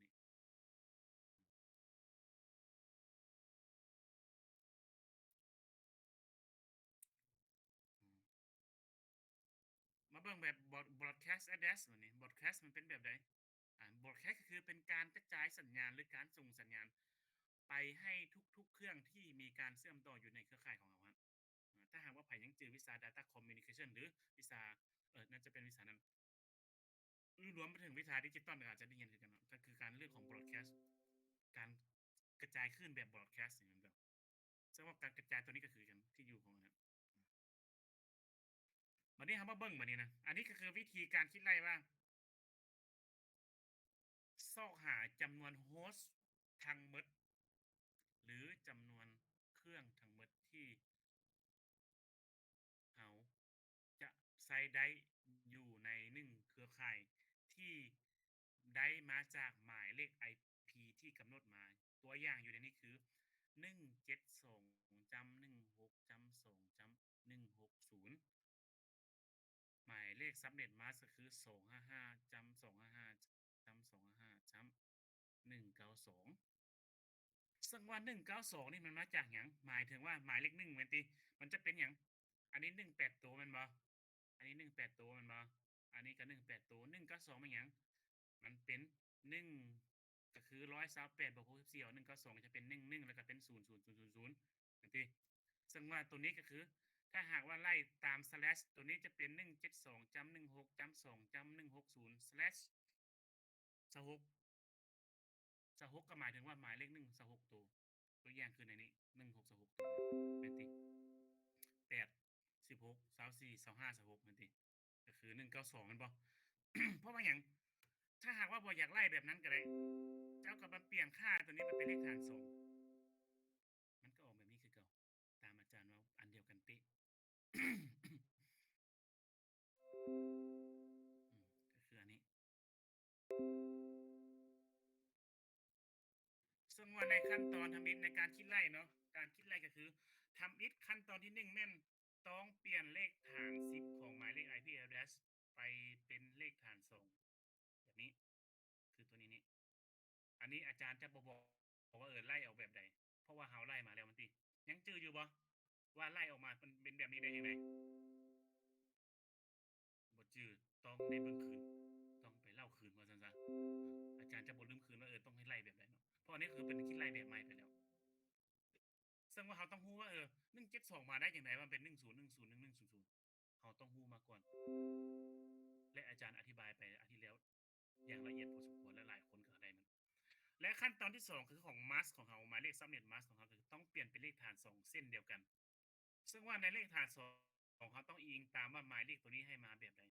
ມາເບິ່ງແບບ broad- broadcast address ບັດນີ້ broadcast ມັນເປັນແບບໃດ? ອາ broadcast ກໍຄືເປັນການກະຈາຍສັນຍານ ຫຼື ການສົ່ງສັນຍານໄປໃຫ້ທຸກໆເຄື່ອງທີ່ມີການເຊື່ອມຕໍ່ຢູ່ໃນເຄືອຂ່າຍຂອງເຮົາຫັ້ນ. ອາ ຖ້າຫາກວ່າໃຜຍັງຈື່ວິຊາ data communication ຫຼື ວິຊາ ເອີ ໜ້າຈະເປັນວິຊານັ້ນ ຫຼື ລວມໄປເຖິງວິຊາດິຈິຕອນກໍອາດຈະໄດ້ຮຽນຄືກັນເນາະ ກໍຄືການເລື່ອງຂອງ broadcast ການກະຈາຍຄື້ນແບບ broadcast ເຫັນບໍ່? ສຳລັບການກະຈາຍຕົວນີ້ກໍຄືກັນ ທີ່ຢູ່ຂອງອັນນັ້ນ. ບັດນີ້ເຮົາມາເບິ່ງບັດນີ້ນະ ອັນນີ້ກໍຄືວິທີການຄິດໄລ່ວ່າ ຊອກຫາຈຳນວນ host ທັງໝົດ ຫຼື ຈຳນວນເຄື່ອງທັງໝົດທີ່ ເຮົາຈະໃຊ້ໄດ້ຢູ່ໃນໜຶ່ງເຄືອຂ່າຍທີ່ໄດ້ມາຈາກໝາຍເລກ IP ທີ່ກຳນົດມາ. ຕົວຢ່າງຢູ່ໃນນີ້ຄື ໜຶ່ງເຈັດສອງຈ້ຳໜຶ່ງຫົກຈ້ຳສອງຈ້ຳໜຶ່ງຫົກສູນ ໝາຍເລກ subnet mask ກໍຄື ສອງຫ້າຫ້າຈ້ຳສອງຫ້າຫ້າຈ້ຳສອງຫ້າຫ້າຈ້ຳໜຶ່ງເກົ້າສອງ ເຊິ່ງວ່າ ໜຶ່ງເກົ້າສອງ ນີ້ມັນມາຈາກຫຍັງ? ໝາຍເຖິງວ່າໝາຍເລກ ໜຶ່ງ ແມ່ນຕິ? ມັນຈະເປັນຫຍັງ? ອັນນີ້ ໜຶ່ງ ແປດໂຕແມ່ນບໍ່? ອັນນີ້ ໜຶ່ງ ແປດໂຕແມ່ນບໍ່? ອັນນີ້ກໍ ໜຶ່ງ ແປດໂຕ. ໜຶ່ງເກົ້າສອງ ແມ່ນຫຍັງ? ມັນເປັນ ໜຶ່ງ ກໍຄື ຮ້ອຍຊາວແປດບວກຫົກສິບສີ່ ເອົາ ໜຶ່ງເກົ້າສອງ ຈະເປັນ ໜຶ່ງ ໜຶ່ງ ແລ້ວກໍເປັນ ສູນ ສູນ ສູນ ສູນ ແມ່ນຕິ? ເຊິ່ງວ່າໂຕນີ້ກໍຄື ຖ້າຫາກວ່າໄລ່ຕາມ slash ໂຕນີ້ຈະເປັນ ໜຶ່ງເຈັດສອງຈ້ຳໜຶ່ງຫົກຈ້ຳສອງຈ້ຳໜຶ່ງຫົກສູນ slash ຊາວຫົກ ຊາວຫົກ ກໍໝາຍເຖິງວ່າໝາຍເລກ ໜຶ່ງ ຊາວຫົກໂຕ. ຕົວຢ່າງຄືໃນນີ້ ໜຶ່ງຫົກຊາວຫົກໂຕ ແມ່ນຕິ? ແປດ ສິບຫົກ ຊາວສີ່ ຊາວຫ້າ ຊາວຫົກ ແມ່ນຕິ? ກໍຄື ໜຶ່ງເກົ້າສອງ ແມ່ນບໍ່? ເພາະວ່າຫຍັງ? ຖ້າຫາກວ່າບໍ່ຢາກໄລ່ແບບນັ້ນກໍໄດ້ ເຈົ້າກໍມາປ່ຽນຄ່າຕົວນີ້ມາເປັນເລກຖານສອງ ມັນກໍອອກແບບນີ້ຄືເກົ່າ ຕາມອາຈານເວົ້າ ອັນດຽວກັນເປະ. ອືມ ກໍຄືອັນນີ້. ເຊິ່ງວ່າໃນຂັ້ນຕອນທຳອິດໃນການຄິດໄລ່ເນາະ ການຄິດໄລ່ກໍຄື ທຳອິດຂັ້ນຕອນທີໜຶ່ງ ແມ່ນຕ້ອງປ່ຽນເລກຖານສິບຂອງໝາຍເລກ IP address ໄປເປັນເລກຖານສອງ ແບບນີ້ ຄືຕົວນີ້ນີ້. ອັນນີ້ອາຈານຈະບໍ່ບອກ ອກວ່າ ເອີ ໄລ່ອອກແບບໃດ ເພາະວ່າເຮົາໄລ່ມາແລ້ວ ມັນຕິ ຍັງຈື່ຢູ່ບໍ່ ວ່າໄລ່ອອກມາ ມັນເປັນແບບນີ້ໄດ້ຈັ່ງໃດ? ບໍ່ຈື່ ຕ້ອງໄດ້ເບິ່ງຄືນ ຕ້ອງໄປເລົ່າຄືນ ວ່າຊັ້ນຊະ. ອາຈານຈະບໍ່ລືມຄືນວ່າ ເອີ ຕ້ອງໃຫ້ໄລ່ແບບໃດເນາະ ເພາະອັນນີ້ຄືເປັນຄິດໄລ່ແບບໃໝ່ໄປແລ້ວ. ເຊິ່ງວ່າເຮົາຕ້ອງຮູ້ວ່າ ເອີ ໜຶ່ງເຈັດສອງ ມາໄດ້ຈັ່ງໃດ ວ່າເປັນ ໜຶ່ງສູນ ໜຶ່ງສູນ ໜຶ່ງໜຶ່ງ ສູນສູນ ເຮົາຕ້ອງຮູ້ມາກ່ອນ ແລະ ອາຈານອະທິບາຍໄປອາທິດແລ້ວ ຢ່າງລະອຽດພໍສົມຄວນ ແລະ ຫຼາຍຄົນກໍເຂົ້າໃຈມັນ. ແລະ ຂັ້ນຕອນທີສອງ ຄືຂອງ mask ຂອງເຮົາ ໝາຍເລກ subnet mask ຂອງເຮົາ ກໍຄືຕ້ອງປ່ຽນເປັນເລກຖານສອງເຊັ່ນດຽວກັນ. ເຊິ່ງວ່າໃນເລກຖານສອງ ເຮົາຕ້ອງອີງຕາມວ່າໝາຍເລກໂຕນີ້ໃຫ້ມາແບບໃດ.